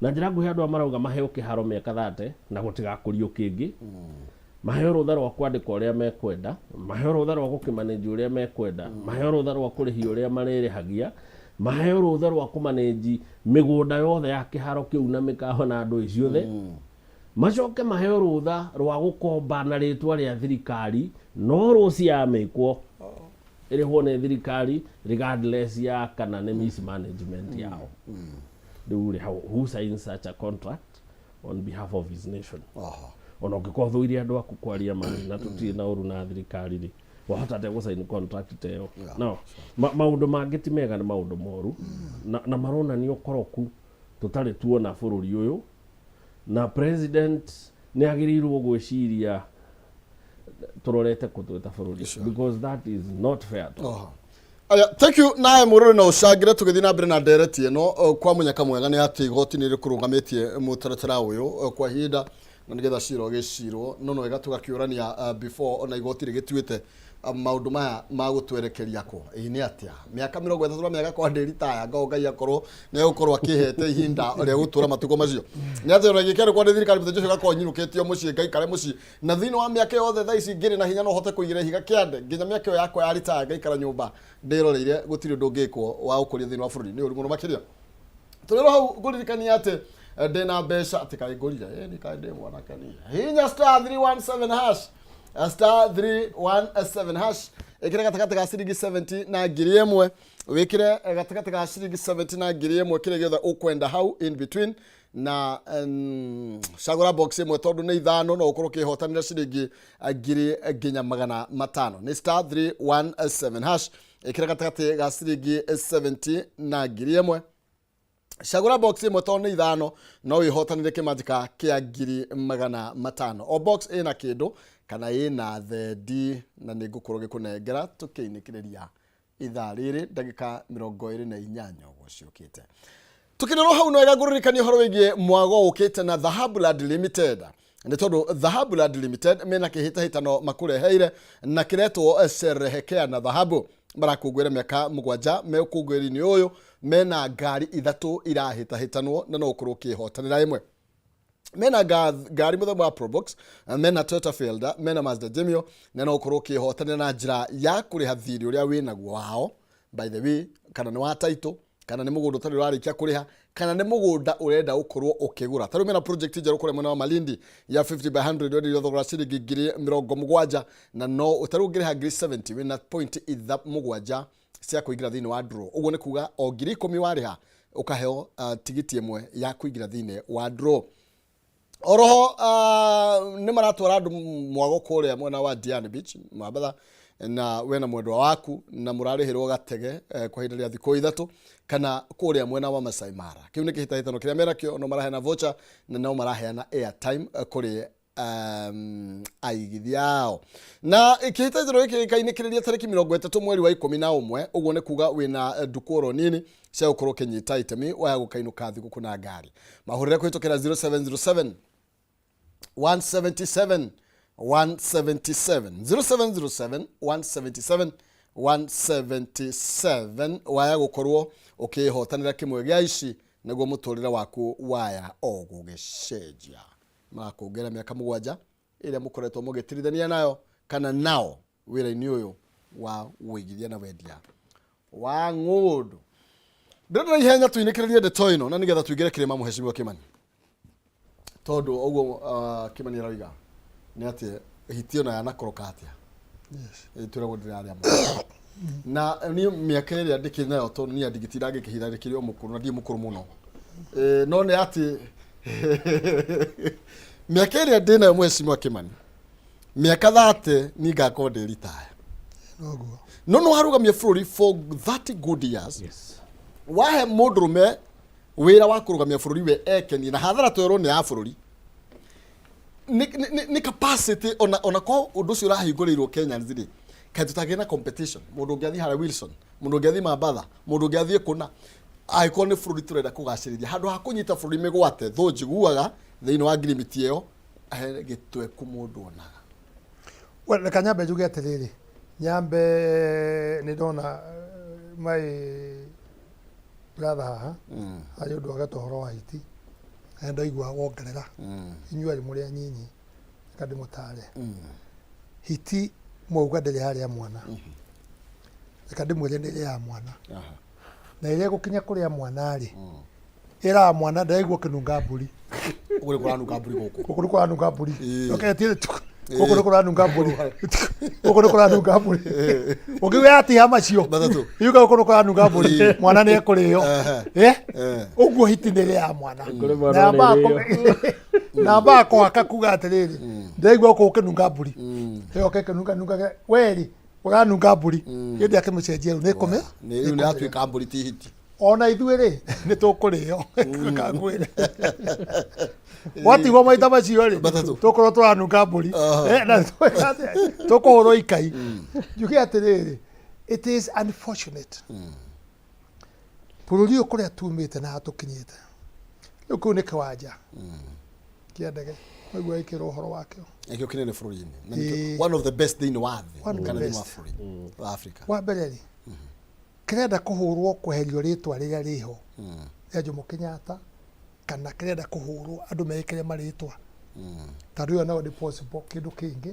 Na njĩra nguhĩ, andũ aya marauga maheo kĩharo mĩaka 30 na gũtigakũrio kĩngĩ, maheo rũtha rwa kwandĩka ũrĩa mekwenda, maheo rũtha rwa gũkĩmanĩnji ũrĩa mekwenda, maheo rũtha rwa kũrĩhia ũrĩa marĩrĩhagia, maheo rũtha rwa kũmanĩnji mĩgũnda yothe ya kĩharo kĩu na mĩkawa na andũ ciothe, macoke maheo rũtha rwa gũkomba na rĩtwa rĩa thirikari, no rũci yamĩkwo ĩrĩhwo nĩ thirikari regardless ya kana nĩ mismanagement yao. Rĩu rĩ, who signs such a contract on behalf of his nation? Ona ũngĩkorwo thũire andũ aku, kwaria mani na tũtirĩ na ũru na thirikari rĩ, Wahota atĩa gũcaini contract ta ĩyo? No maũndũ mangĩ ti mega, nĩ maũndũ moru na maronania ũkoroku tũtarĩ tuona bũrũri ũyũ, na president nĩ agĩrĩirwo gwĩciria tũrorete kũ twĩ ta bũrũri, because that is not fair to Oho. Aya, thank you. Nawe mũrũrĩ no ũcangĩre tũgĩthiĩ na mbere na ndereti ĩno. Kwa mũnyaka mwega nĩ atĩ igoti nĩ rĩkũrũgamĩtie mũtaratara ũyũ kwa ihinda na nĩgetha cira ũgĩcirwo, no wega tũgakĩũrania before ona igoti rĩgĩtuĩte maũndũ maya ma gũtwerekeria kũ. Ĩĩ nĩ atĩa mĩaka 30 na mĩaka kwa ndĩritaya ngo Ngai akorwo nĩ egũkorwo akĩhete ihinda rĩa gũtũra matukũ macio, nĩ atĩ ona gĩkĩarĩ kwa nĩ thirikari mũthenya ũcio gakorwo nyinũkĩtio mũciĩ, ngaikare mũciĩ na thĩinĩ wa mĩaka yothe thaa ici ngĩrĩ na hinya no hote kũigĩra ihiga kĩande nginya mĩaka ĩyo yakwa ya ritaya, ngaikara nyũmba ndĩroreire gũtirĩ ũndũ ũngĩkwo wa ũkũria thĩinĩ wa bũrũri. Nĩ ũru mũno makĩria. Tũrĩrwo hau ngũririkania atĩ ndĩna mbeca atĩ kaĩ ngũrire ĩ nĩ kaĩ ndĩ mwanake niĩ. Hihinya star 317 hash, star 317 hash, ĩkĩre gatagatĩ ga ciringi 70 na 1000, wĩkĩre gatagatĩ ga ciringi 70 na 1000 kĩrĩa gĩothe ũkwenda hau in between, na cagũra box ĩmwe tondũ nĩ ithano, no ũkorwo ũkĩhotanĩra ciringi 500,000. Nĩ star 317 hash, ĩkĩra gatagatĩ ga ciringi 70 na 1000, cagũra box ĩmwe tondũ nĩ ithano, no wĩhotanĩre kĩmanjĩka kĩa 500,000. O box ĩna kĩndũ kana ĩna thendi, na nĩ ngũkorwo ngĩkũnengera tũkĩinĩkĩrĩria ithaa rĩrĩ ndagĩka 28 ũguo ciũkĩte. Tũkĩrĩrwo hau, no wega ngũririkania ũhoro wĩgiĩ mwago ũkĩte na Dhahabu Land Limited, nĩ tondũ Dhahabu Land Limited mena kĩhĩtahĩtano makũreheire na kĩretwo Sherehekea na Dhahabu. Marakũngũĩra mĩaka 7 me ũkũngũĩri-inĩ ũyũ, mena ngari ithatũ irahĩtahĩtanwo na no ũkorwo ũkĩhotanĩra ĩmwe. Mena ngari mũthemba wa Probox, mena Toyota Fielder, mena Mazda Demio, na no ũkorwo ũkĩhotanĩra na njĩra ya kũrĩha thirĩ ũrĩa wĩnaguo wao, by the way, kana nĩ wa title, kana nĩ mũgũnda ũtarĩ ũrarĩkia kũrĩha, kana nĩ mũgũnda ũrenda ũkorwo ũkĩgũra. Ta rĩu mena project njerũ kũrĩa mwena wa Malindi ya 50 by 100, wenderio thogora ciringi 70,000, na no ta rĩu ũngĩrĩha 70,000 wĩna point 7 cia kũingĩra thĩinĩ wa draw. Ũguo nĩ kuga o 10,000 warĩha ũkaheo tigiti ĩmwe ya kũingĩra thĩinĩ wa draw. Oroho nĩ maratwara andũ mwago kũrĩa mwena wa Diani Beach, Mombatha, na we na mwendwa waku na mũrarĩhĩrwo gatege kwa ihinda rĩa thikũ 3, kana kũrĩa mwena wa Masai Mara. Kĩu nĩ kĩhĩtahĩtano kĩrĩa menakĩo. No maraheana voucher na no maraheana airtime kũrĩ aigithia ao, na kĩhĩtahĩtano gĩkĩ gĩkainĩkĩrĩria tarĩki 30 mweri wa 11. Ũguo nĩ kuga wĩna ndukũ oro nini cia gũkorwo ũkĩnyita itemi waya gũkainũka thigũkũ na ngari. Mahũrĩre kũhĩtũkĩra 0707 177 177, 0707 177 177, waya gũkorwo ũkĩhotanĩra kĩmwe gĩa ici nĩguo mũtũrĩre waku waya o gũgĩcenjia. Marakũngĩra mĩaka 7 ĩrĩa mũkoretwo mũgĩtirithania nayo kana nao wĩra-inĩ ũyũ wa ũigithia na wendia wa ng'ũndũ. Ndĩrenda na ihenya tũinĩkĩrĩrie ndeto ĩno na nĩgetha tũingĩre kĩrĩma, mũhecimiwa Kĩmani, tondũ ũguo Kĩmani aroiga nĩ atĩ hiti ĩno yanakoroka atĩa. Twĩragwo ndĩrarĩa mũno na niĩ mĩaka ĩrĩa ndĩkĩrĩ nayo, tondũ niĩ ndigĩtinda ngĩkĩhitha, ndĩkĩrĩ o mũkũrũ na ndirĩ mũkũrũ mũno. No nĩ atĩ mĩaka ĩrĩa ndĩ nayo, mũhecimiwa Kĩmani, mĩaka 30 niĩ ngakorwo ndĩ ritaya. Noguo. No nĩ warũgamia bũrũri for 30 good years. Wahe mũndũrũme wĩra wa kũrũgamia bũrũri, we ekenie na hathara twerwo nĩ ya bũrũri. Nĩ capacity ona ko ũndũ ũcio ũrahingũrĩirwo Kenyans rĩ, kaĩ tũtagĩe na competition? Mũndũ ũngĩ athiĩ harĩa Wilson, mũndũ ũngĩ athiĩ Mambatha, mũndũ ũngĩ athiĩ kũna, angĩkorwo nĩ bũrũri tũrenda kũgacĩrithia, handũ ha kũnyita bũrũri mĩgwate thũ njiguaga thĩinĩ wa ngirimiti ĩyo he gĩtweku mũndũ onaga. Well, reka nyambe njuge atĩrĩrĩ, nyambe nĩ ndona my brother haha harĩ ũndũ ageta ũhoro wa hiti, na ndaigua wongerera inyuĩ arĩ mũrĩ anyinyi, reka ndĩmũtare. Hiti mwauga ndĩrĩ harĩa mwana, reka ndĩmwĩre nĩ ĩrĩaga mwana, na rĩrĩa ĩgũkinya kũrĩa mwana rĩ, ĩraga mwana, ndĩraigua ũkĩnunga mbũri. Ũguo nĩ kũranunga mbũri gũkũ. Gũkũ nĩ kũranunga mbũri. Okay, gũkũ nĩ kũranunga mbũri, gũkũ nĩ kũranunga mbũri. Ũngĩigua yatiha macio Matatũ. yuga gũkũ nĩ kũranunga mbũri, mwana nĩ ekũrĩo. Ũguo hiti nĩ ĩrĩaga mwana. Kũrĩ mwana Na ũrĩrĩo. Na ambaga kũhaka kuga atĩrĩrĩ, ndĩraigua gũkũ gũkĩnunga mbũri, ĩyoka ĩkĩnunga nungage werĩ. Ũranunga mbũri. Hĩndĩ akĩmĩcenjia rĩu nĩ kũmĩ. Nĩ rĩu nĩ yatuĩka mbũri ti hiti. Ona ithuĩ rĩ, nĩ tũkũrĩo. Kangwĩre. Watigwo maita macio rĩ, Matatũ. tũkorwo tũranunga mbũri. Aha. Eh, na twĩka atĩa? Tũkũhũrwo ikai. Njuge atĩrĩrĩ, it is unfortunate. Bũrũri ũyũ kũrĩa tumĩte na haha tũkinyĩte. Rĩu kĩu nĩ kĩwanja kĩa ndege. Waigua gĩkĩrwo ũhoro wakĩo. Nĩkĩo kĩnene bũrũri-inĩ. Na nĩkĩo Ĩĩ. one of the best thĩinĩ wa thĩ. One of the Kana thĩinĩ wa best. bũrũri wa Africa. Wa mbere rĩ, kĩrenda kũhũrwo kweherio rĩtwa rĩrĩa rĩho rĩa Jomo Kenyatta kana kĩrenda kũhũrwo andũ meĩkĩre marĩtwa tondũ ĩyo nayo nĩ possible kĩndũ kĩngĩ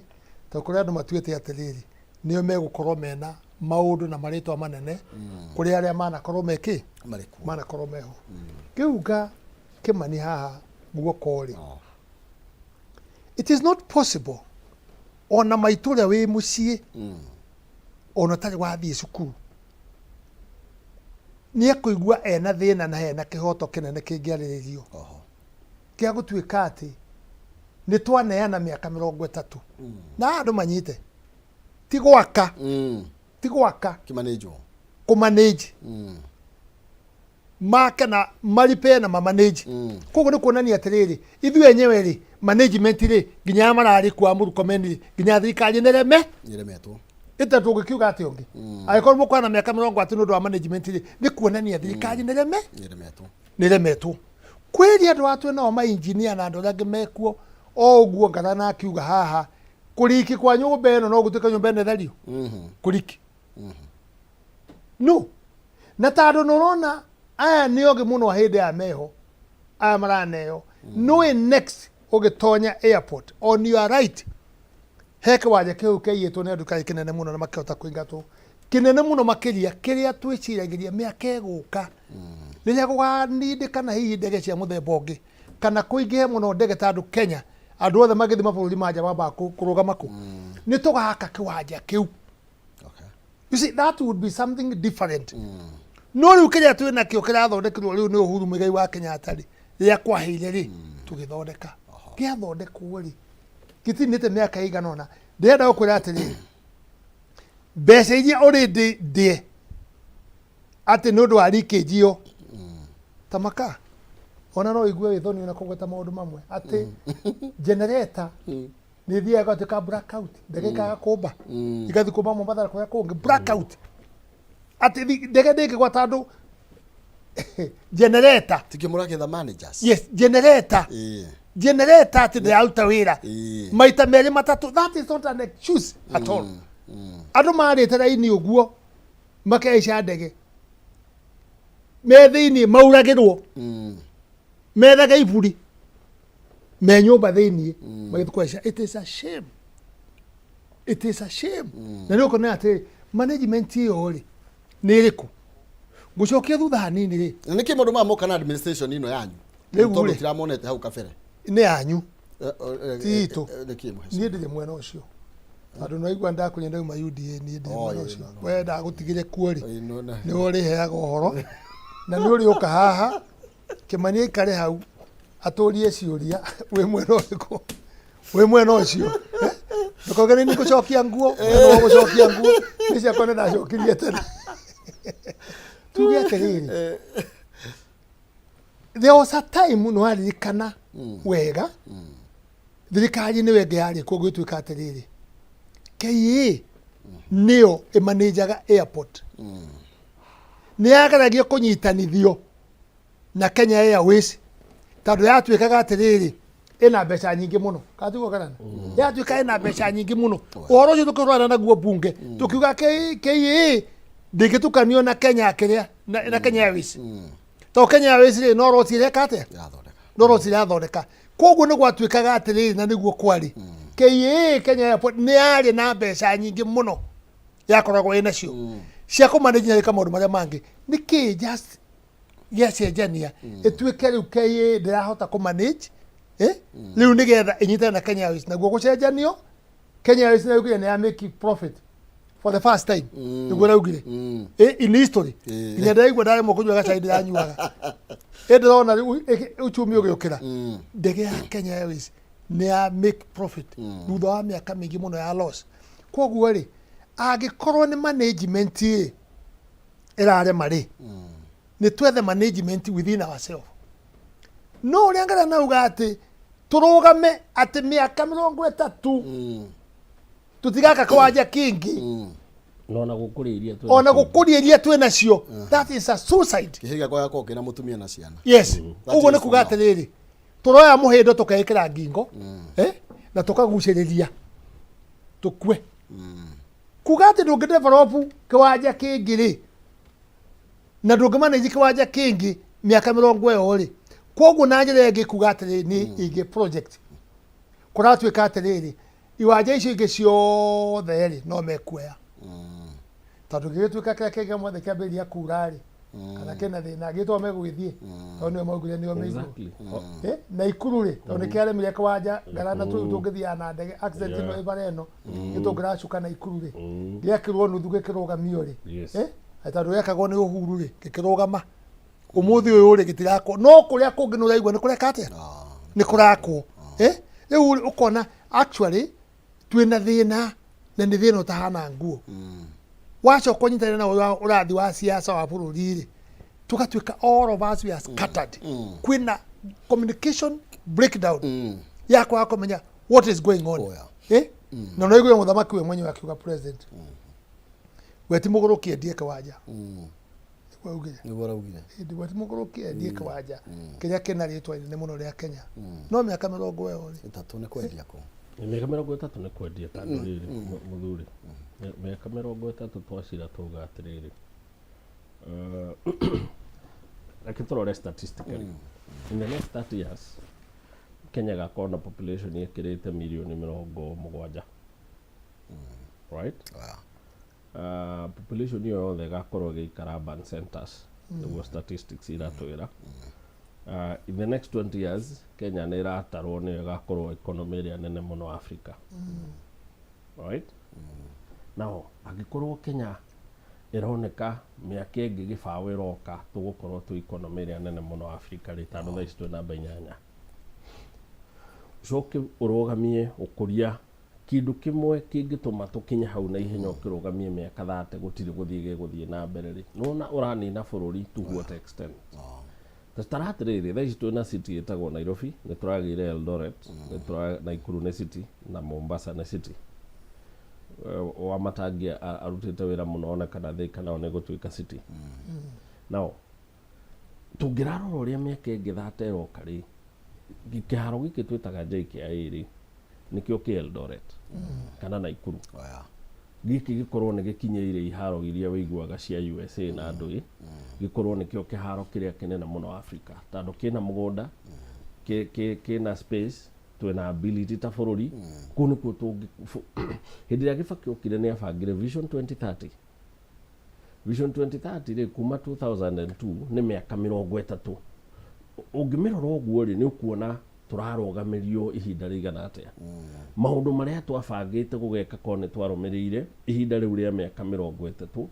tondũ kũrĩ andũ matuĩte atĩrĩrĩ nĩo megũkorwo mena maũndũ na marĩtwa manene kũrĩ arĩa manakorwo mekĩ Marĩ kuo. manakorwo meho ngĩunga Kĩmani haha guoko rĩ Oh. it is not possible ona maitũ ũrĩa wĩ mũciĩ ona ũtarĩ wathiĩ cukuru nĩ ekũigua ena thĩna na hena kĩhoto kĩnene kĩngĩarĩrĩrio Oho. kĩa gũtuĩka atĩ nĩ twaneana mĩaka 30 na andũ manyite ti gwaka ti gwaka Kĩmanĩnjwo. kũmanage make na maripe na mamanage koguo nĩ kuonania atĩrĩrĩ ithuĩ enyewe rĩ management rĩ nginya arĩa mararĩ kuo a Murkomen rĩ nginya thirikari nĩreme Nĩremetwo. ĩta tũngĩkiuga atĩ ũngĩ angĩkorwo mũkwana mĩaka 30 nĩ ũndũ wa management rĩ nĩ kuonania thirikari nĩreme Nĩremetwo. nĩremetwo kwĩria andũ atwe nao mainjinia na andũ arĩa angĩ mekuo o ũguo ngarana akiuga haha kũriki kwa nyũmba ĩno no gũtuĩke nyũmba ĩno ĩtherio kũriki no na tondũ nĩ ũrona aya nĩ ogĩ mũno hĩndĩ ya meho aya maraneo nĩũĩ next ũgĩtonya airport on your right he kĩwanja kĩu kĩaiyĩtwo nĩ andũ karĩ kĩnene mũno na makĩhota kũingatwo kĩnene mũno makĩria kĩrĩa twĩciragĩria mĩaka ĩgũka rĩrĩa gũganindĩkana hihi ndege cia mũthemba ũngĩ kana kũingĩhe mũno ndege tondũ Kenya andũ othe magĩthiĩ mabũrũri ma nja mambaga kũrũgama kũ nĩ tũgaka kĩwanja kĩu Okay. You see, that would be something different. No rĩu kĩrĩa twĩ nakĩo kĩrathondekirwo rĩu nĩ Uhuru Muigai wa Kenyatta rĩ, rĩrĩa kwaheire rĩ, tũgĩthondeka. Gĩathondekwo rĩ, gĩtinĩte mĩaka ĩigana ũna. Ndĩrenda gũkwĩra atĩrĩrĩ, mbeca iria ũrĩ ndĩe atĩ nĩ ũndũ wa leakage ĩyo, ta maka, ona no ũigue wĩ thoni ona kũgweta maũndũ mamwe, atĩ generator nä thiaga ĩgatuĩka blackout ndege ikaga kũmba igathiĩ kũmba Mombatha na kũrĩa kũngĩ blackout atĩ ndege ndĩngĩgwa tondũ generator Tikio mũrakĩetha managers. yes generator Ĩĩ. generator atĩ ndĩraruta wĩra Ĩĩ. maita merĩ matatũ that is not an excuse at all andũ marĩte raini ũguo makehaica ndege me thĩinĩ mauragĩrwo methaga iburi me nyũmba thĩinĩ magĩthiĩ kũhaica it is a shame it is a shame na nĩ ũkona atĩ management ĩyo rĩ nĩ ĩrĩkũ ngũcokia thutha hanini rĩ Na nĩkĩ maũndũ maya moka na administration ĩno yanyu? Rĩu Tondũ rĩ. tiramonete hau kabere. nĩ yanyu Eh, eh, Ti itũ. Nĩkĩ niĩ mũhecimiwa? ndirĩ mwena ũcio tondũ nĩwaigua ndakunya ndauma UDA niĩ ndirĩ Oh, mwena ĩĩ, ũcio no, no. we ndagũtigire kuo rĩ Ĩĩ, no, na- nĩwe ũrĩheaga ũhoro na nĩ ũrĩũka haha Kĩmani aikare hau atũrie ciũria wĩ mwena ũrĩkũ wĩ mwena ũcio Eh? ndũkauge nĩ niĩ ngũcokia nguo we nĩwe ũgũcokia nguo nĩ ciakwa nĩ ndacokirie tene tuge atĩrĩrĩ there was a time nĩ waririkana wega thirikari nĩwe ĩngĩ yarĩ kuo gũgĩtuĩka atĩrĩrĩ KAA nĩyo ĩmanĩnjaga airport nĩ yageragia kũnyitanithio na Kenya Airways tondũ yatuĩkaga atĩrĩrĩ ĩna mbeca nyingĩ mũno katiguo karana yatuĩka ĩna mbeca nyingĩ mũno ũhoro ũcio tũkĩrwana naguo bunge tũkiuga KAA ndĩngĩtukanio na Kenya kĩrĩa na Kenya Airways tondũ Kenya Airways rĩ no roti ĩreka atĩa Irathondeka. no roti irathondeka koguo nĩ gwatuĩkaga atĩrĩrĩ na nĩguo kwarĩ KAA Kenya Airport nĩ yarĩ na mbeca nyingĩ mũno yakoragwo ĩ nacio cia kũmanage na gwĩka maũndũ marĩa mangĩ nĩkĩ just gĩacenjania ĩtuĩke rĩu KAA ndĩrahota kũ manage eh? rĩu nĩgetha ĩnyitane na Kenya Airways naguo gũcenjanio Kenya Airways nĩyaugire nĩ ya make profit for the first time nĩguo raugire Eh, in history nginya ndĩraigua ndaremwo kũnyua gacai ndĩranyuaga ĩ ndĩrona rĩu uchumi ũgĩũkĩra ndege ya Kenya Airways nĩ ya make profit thutha wa mĩaka mĩingĩ mũno ya loss koguo rĩ Angĩkorwo nĩ management rĩ ĩrarema rĩ, nĩ twethe management within ourselves. No ũrĩa ngara nauga atĩ tũrũgame atĩ mĩaka 30 tũtigaka kĩwanja kĩngĩ, Na ona gũkũria iria twĩ ona nacio. Gũkũria iria twĩ nacio, that is a suicide. Kĩhĩ gĩakwa gĩakorwo kĩna mũtumia na ciana. Yes, ũguo nĩ Is kuga no. atĩrĩrĩ, tũroya mũhĩndo tũkeĩkĩra ngingo na tũkagucĩrĩria tũkue. Kuga atĩ ndũngĩ develop kĩwanja kĩngĩ rĩ, na ndũngĩ manage kĩwanja kĩngĩ mĩaka 20 ĩyo rĩ, koguo na njĩra ĩngĩ kuga atĩrĩrĩ, nĩ ingĩ project kũratuĩka atĩrĩrĩ, iwanja icio ingĩ ciothe rĩ, no mekuoya, tondũ gĩgĩtuĩka kĩrĩa kĩngĩ mothe kĩambĩrĩria kura rĩ, kana kĩna thĩna gĩtwa megũgĩthiĩ, tondũ nĩo maugire nĩo meigũ. Na Ikuru rĩ, tondũ nĩ kĩaremire kĩwanja ngarana tũu tũngĩthiaga na ndege accident ĩno ĩbara ĩno nĩ tũngĩracuka na Ikuru rĩ, gĩakĩrwo nuthu gĩkĩrũgamio rĩ. Tondũ gĩakagwo nĩ Uhuru rĩ, gĩkĩrũgama. Ũmũthĩ ũyũ rĩ, gĩtirakwo, no kũrĩa kũngĩ nĩ ũraigua nĩ kũreka atĩa, nĩ kũrakwo. Rĩu rĩ, ũkona actually twĩna thĩna, na nĩ thĩna ũtahana nguo. Wacoka ũnyitanĩre na ũrĩa ũrathi wa siasa wa bũrũri rĩ, tũgatuĩka all of us we are scattered. Kwĩna communication breakdown ya kwaga kũmenya what is going on. Oh, yeah. Na no igue mũthamaki we mwenyewe akiuga president we ti mũgũrũki endie kĩwanja. Nĩguo augire. Nĩguo araugire. Ĩndĩ we ti mũgũrũki endie kĩwanja kĩrĩa kĩna rĩtwa inene mũno rĩa Kenya, no mĩaka 20 ĩyo rĩ, 30 nĩ kwendia kũ? Mĩaka 30 nĩ kwendia, tondũ rĩrĩ, mũthuri, mĩaka 30 twacira tuga atĩrĩrĩ, reke tũrore statistically, in the next 30 years Kenya ĩgakorwo na population ĩkĩrĩte mirioni 70, right? Population ĩyo yothe ĩgakorwo ĩgĩikara urban centers, nĩguo statistics iratwĩra. In the next 20 years Kenya nĩ ĩratarwo nĩyo ĩgakorwo economy ĩrĩa nene mũno Africa, right? Now angĩkorwo Kenya ĩroneka mĩaka ĩngĩ 20 ĩroka tũgũkorwo twĩ economy ĩrĩa nene mũno Africa rĩ, tondũ thaa ici twĩ namba 8, ũcoke ũrũgamie ũkũria kĩndũ kĩmwe kĩngĩtũma tũkinye hau na ihenya, ũkĩrũgamie mĩaka 30 gũtirĩ gũthiĩ gĩgũthiĩ na mbere rĩ, nĩwona ũranina bũrũri to what extent? Ta tara atĩrĩrĩ, thaa ici twĩna city ĩtagwo Nairobi, nĩ tũragĩire Eldoret, nĩ tũra Nakuru nĩ city, na Mombasa nĩ city. Wamatangi arutĩte wĩra mũno one kana Thika nayo nĩ gũtuĩka city. Now tũngĩrarora ũrĩa mĩaka ĩngĩ 30 ĩroka rĩ, kĩharo gĩkĩ twĩtaga JKIA rĩ, nĩkĩo kĩ Eldoret kana Nakuru. Gĩkĩ gĩkorwo nĩ gĩkinyĩire iharo iria wĩiguaga cia USA na ndũĩ, gĩkorwo nĩkĩo kĩharo kĩrĩa kĩnene mũno Africa, tondũ kĩna mũgũnda, kĩna space, twĩna ability ta bũrũri. Kũu nĩkuo tũngĩ hĩndĩ ĩrĩa Kibaki okire nĩ abangire Vision 2030. Vision 2030 rĩ, kuma 2002 nĩ mĩaka 30. Ũngĩmĩrora ũguo rĩ, nĩ ũkuona tũrarũgamĩrio ihinda rĩigana atĩa. Maũndũ marĩa twabangĩte gũgeka korwo nĩ twarũmĩrĩire ihinda rĩu rĩa mĩaka 30,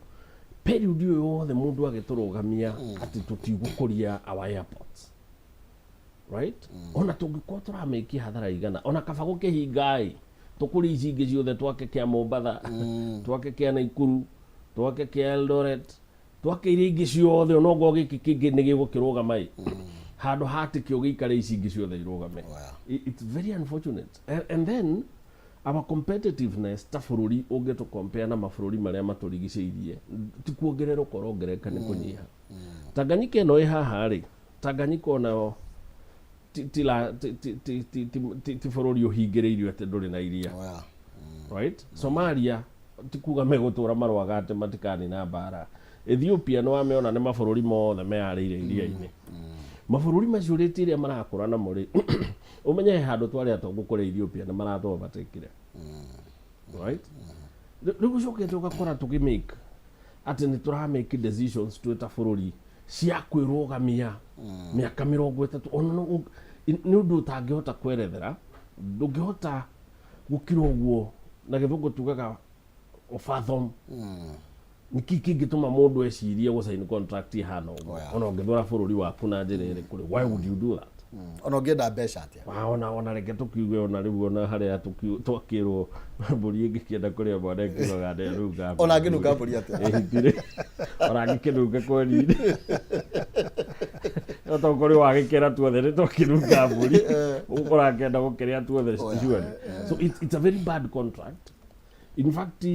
period ĩyo yothe mũndũ agĩtũrũgamia atĩ tũtigũkũria our airports, right? Ona tũngĩkorwo tũramĩkia hathara igana, ona kaba gũkĩhinga ĩ, tũkũrie ici ingĩ ciothe, twake kĩa Mombatha, twake kĩa Naikuru, twake kĩa Eldoret, twake iria ingĩ ciothe, onokorwo gĩkĩ kĩngĩ nĩ gĩgũkĩrũgama ĩ, handũ ha atĩ kĩo gĩikare ici ingĩ ciothe irũgame. It's very unfortunate. And then our competitiveness ta bũrũri, ũngĩtũ compare na mabũrũri marĩa matũrigicĩirie, ti kuongererũka ũrongerereka, nĩ kũnyiha. Tanganyika ĩno ĩ haha rĩ, Tanganyika onayo ti, la- ti, ti, ti, ti, ti, ti, ti bũrũri ũhingĩrĩirio atĩ ndũrĩ na iria. Right? Somalia ti kuga megũtũra marũaga atĩ matikanina mbara. Ethiopia nĩ wamĩona, nĩ mabũrũri mothe meyarĩire iria-inĩ. Mabũrũri macio rĩti ĩrĩa marakũra namo rĩ, ũmenye he handũ twarĩ atongu kũrĩa Ethiopia nĩ maratũ overtakeire, right? Rĩu ũcokete ũgakora tũgĩ make atĩ nĩ tũra make decisions twĩ ta bũrũri cia kwĩrũgamia mĩaka 30, ona nĩ ũndũ ũtangĩhota kwerethera, ndũngĩhota gũkira ũguo. Na gĩthũngũ tugaga fathom nĩkĩ kĩngĩtũma mũndũ ecirie gũcaini contract ihana ũguo. Ona ũngĩthũra bũrũri waku na njĩra ĩrĩkũ rĩ, why would you do that? Ona ũngĩenda mbeca atĩa. Wa, ona ona reke tũkiuge ona rĩu ona harĩa twakĩrwo mbũri ĩngĩkĩenda kũrĩa mwana ĩkiugaga ndĩanunga. Ona angĩnunga mbũri atĩa. Ĩhitire ona angĩkĩnunga kweri-inĩ no to kũrĩ wagĩkĩra tuothe nĩ twakĩnunga mbũri ũrakĩenda gũkĩrĩa tuothe surely. So it's a very bad contract, in fact,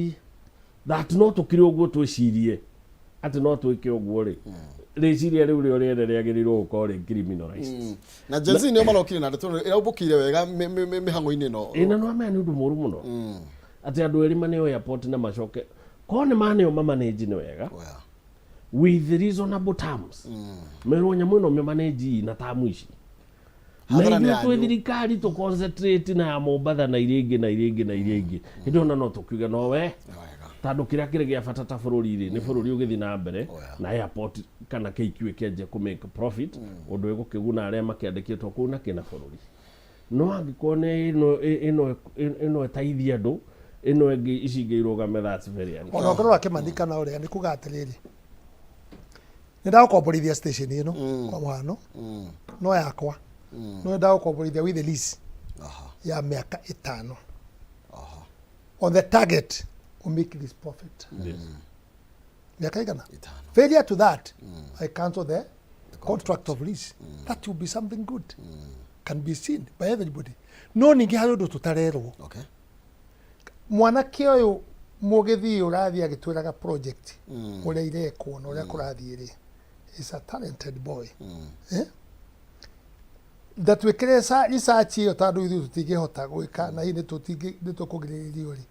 that no tũkire ũguo twĩcirie atĩ no twĩke ũguo rĩ, rĩciria rĩu rĩo rĩene rĩagĩrĩirwo gũkorwo rĩ criminalized. Na Gen Z nĩo marokire na ndeto ĩno ĩraumbũkĩire wega mĩhang'o-inĩ ĩno. Ĩ na nĩwamenya nĩ ũndũ mũru mũno atĩ andũ erĩ maneo airport na macoke korwo nĩ maneo mamanage nĩ wega with reasonable terms, merwo nyamũ ĩno mĩmanage na tamu ici na Hathara nĩ ithuĩ twĩ yanyu. Thirikari tũ concentrate na ya Mombatha na iria ingĩ na iria ingĩ na iria ingĩ hĩndĩ ĩyo na no tũkiuge no we tondũ kĩrĩa kĩrĩ gĩa bata ta bũrũri rĩ nĩ bũrũri ũgĩthiĩ na mbere na airport kana KQ ĩkĩanjia kũ make profit, ũndũ ĩgũkĩguna arĩa makĩandĩkĩtwo kũu na kĩna bũrũri. No angĩkorwo nĩ ĩno ĩno ĩteithie andũ ĩno ĩngĩ ici ingĩ irũgame, that's very Ona unfair. ũngĩrora Kĩmani kana ũrĩa nĩ kuga atĩrĩrĩ, nĩ ndagũkomborithia station ĩno kwa mũhano, no yakwa, no nĩ ndagũkomborithia with a lease ya mĩaka 5 on the target we make this profit. Mĩaka igana. 5. Failure to that, I cancel the contract of lease. That will be something good, can be seen by everybody. No ningĩ harĩ ũndũ tũtarerwo. Mwanake ũyũ mũgĩthiĩ ũrathiĩ agĩtwĩraga project ũrĩa irekwo na ũrĩa kũrathiĩ rĩ, is a talented boy, eh? Ndatwĩkĩre research ĩyo tondũ ithuĩ tũtingĩhota gwĩka na hihi nĩ tũkũgirĩrĩrio rĩ,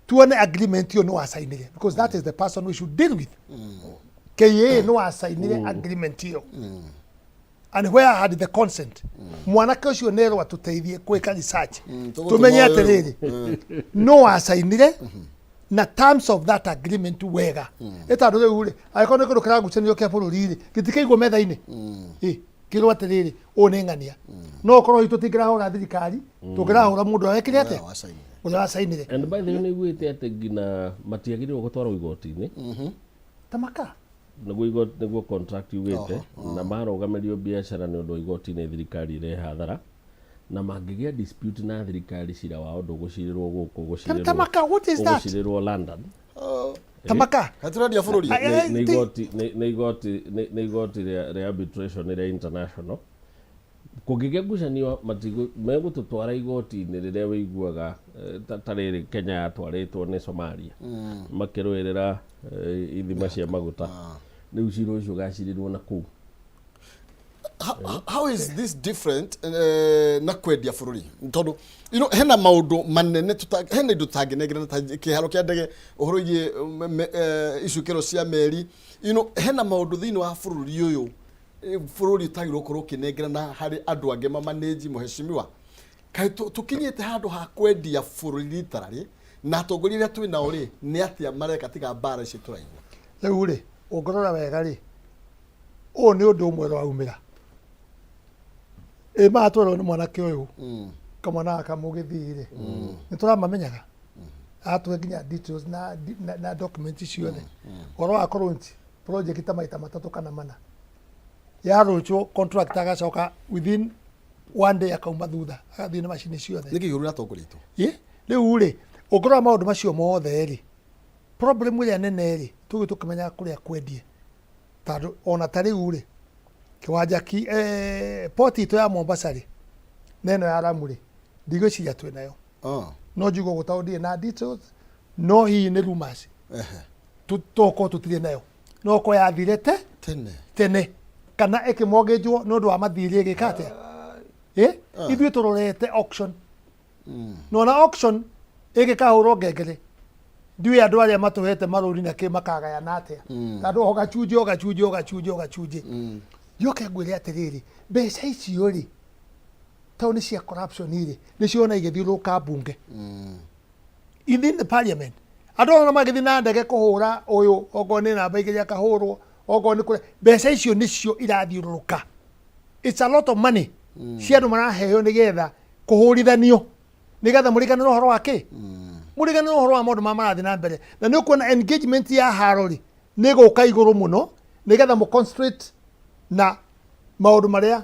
tuone agreement ĩyo nĩ wacainire, because that is the person we should deal with. KA nĩ wacainire agreement ĩyo and where had the consent? Mwanake ũcio nerwo atũteithie gwĩka research tũgũtũma tumenye ũyũ. atĩrĩrĩ, no wacainire na terms of that agreement wega ĩ tondũ rĩu rĩ, angĩkorwo nĩ kĩndũ kĩragucanĩrio kĩa bũrũri rĩ, gĩtikaigwo metha-inĩ ĩ kĩrwo atĩrĩrĩ, ũũ nĩ ng'ania, no ũkorwo hihi tũtingĩrahũra thirikari, tũngĩrahũra mũndũ ũrĩa wekire atĩa, Wacainire. Ũrĩa wacainire. And by the way, nĩ iguĩte atĩ nginya matiagĩrĩirwo gũtwarwo igoti-inĩ. Tamaka. Nĩguo nĩguo contract yugĩte na marũgamĩrio biacara nĩ ũndũ wa igoti-inĩ thirikari ĩrehe hathara na mangĩgĩa dispute na thirikari cira wao ndũgũcirĩrwo gũkũ ũgũcirĩrwo Tamaka, what is that? ũgũcirĩrwo London. Tamaka. Katũrendia bũrũri. Ai- Nĩ nĩ igoti nĩ igoti nĩ igoti rĩa arbitration rĩa international kũngĩgĩa ngucanio megũtũtwara igoti-inĩ rĩrĩa wĩiguaga ta rĩrĩ Kenya yatwarĩtwo nĩ Somalia makĩrũĩrĩra ithima cia maguta, rĩu cira ũcio ũgacirĩrwo na kũu. How is this different na kwendia bũrũri? Tondũ hena maũndũ manene hena indo tũtangĩnengerana ta kĩharo kĩa ndege, ũhoro wĩgiĩ icukĩro cia meri, hena maũndũ thĩinĩ wa bũrũri ũyũ, bũrũri ũtagĩrĩirwo gũkorwo ũkĩnengerana harĩ andũ angĩ mamanĩnji. Mũhecimiwa, kaĩ tũkinyĩte handũ ha kwendia bũrũri literally, na atongoria arĩa twĩ nao rĩ, nĩ atĩa mareka tiga mbara ici tũraigua? Rĩu rĩ, ũngĩrora wega rĩ, ũyũ nĩ ũndũ ũmwe ũraumĩra ĩ magatwerwo nĩ mwanake ũyũ kamwana gaka mũgĩthii rĩ, nĩ tũramamenyaga atũhe nginya details na document ciothe ũhoro wa kũrũnti project ta maita matatũ kana mana yarũcwo, contract agacoka within one day akauma thutha agathiĩ na macini ciothe. Nĩkĩ gĩũru na atongoria aitũ? Ĩ, rĩu rĩ, ũngĩrora maũndũ macio mothe rĩ, problem ĩrĩa nene rĩ, tũgĩ tũkĩmenyaga kũrĩa kwendie tondũ ona ta rĩu rĩ, kĩwanja ki port itũ ya Mombasa rĩ na ĩno ya Lamu rĩ, ndigwĩciria twĩ nayo. No njuge ũguo tondũ ndirĩ na details, no hihi nĩ rumors. Tokorwo tũtirĩ nayo, no okorwo yathire te tene tene kana ĩkĩmongĩnjwo nĩ ũndũ wa mathirĩ ĩgĩka atĩa. Ĩ ithuĩ tũrorete auction, na ona auction ĩgĩkahũrwo ngengere, ndiũĩ andũ arĩa matũhete marũri na kĩ makagayana atĩa, tondũ o gacunjĩ o gacunjĩ o gacunjĩ o gacunjĩ. Njoke ngwĩre atĩrĩrĩ, mbeca icio rĩ, tondũ nĩ cia corruption rĩ, nĩcio ona igĩthiũrũrũka mbunge within the parliament, andũ ona magĩthiĩ na ndege kũhũra ũyũ, okorwo nĩ namba 2 akahũrwo, okorwo nĩ kũrĩa, mbeca icio nĩcio irathiũrũrũka. It's a lot of money cia andũ maraheo nĩgetha kũhũrithanio, nĩgetha mũriganĩre ũhoro wa kĩ, mũriganĩre ũhoro wa maũndũ marĩa marathiĩ na mbere. Na nĩ ũkuona engagement ya haro rĩ nĩ gũka igũrũ mũno nĩgetha mũ concentrate na maũndũ marĩa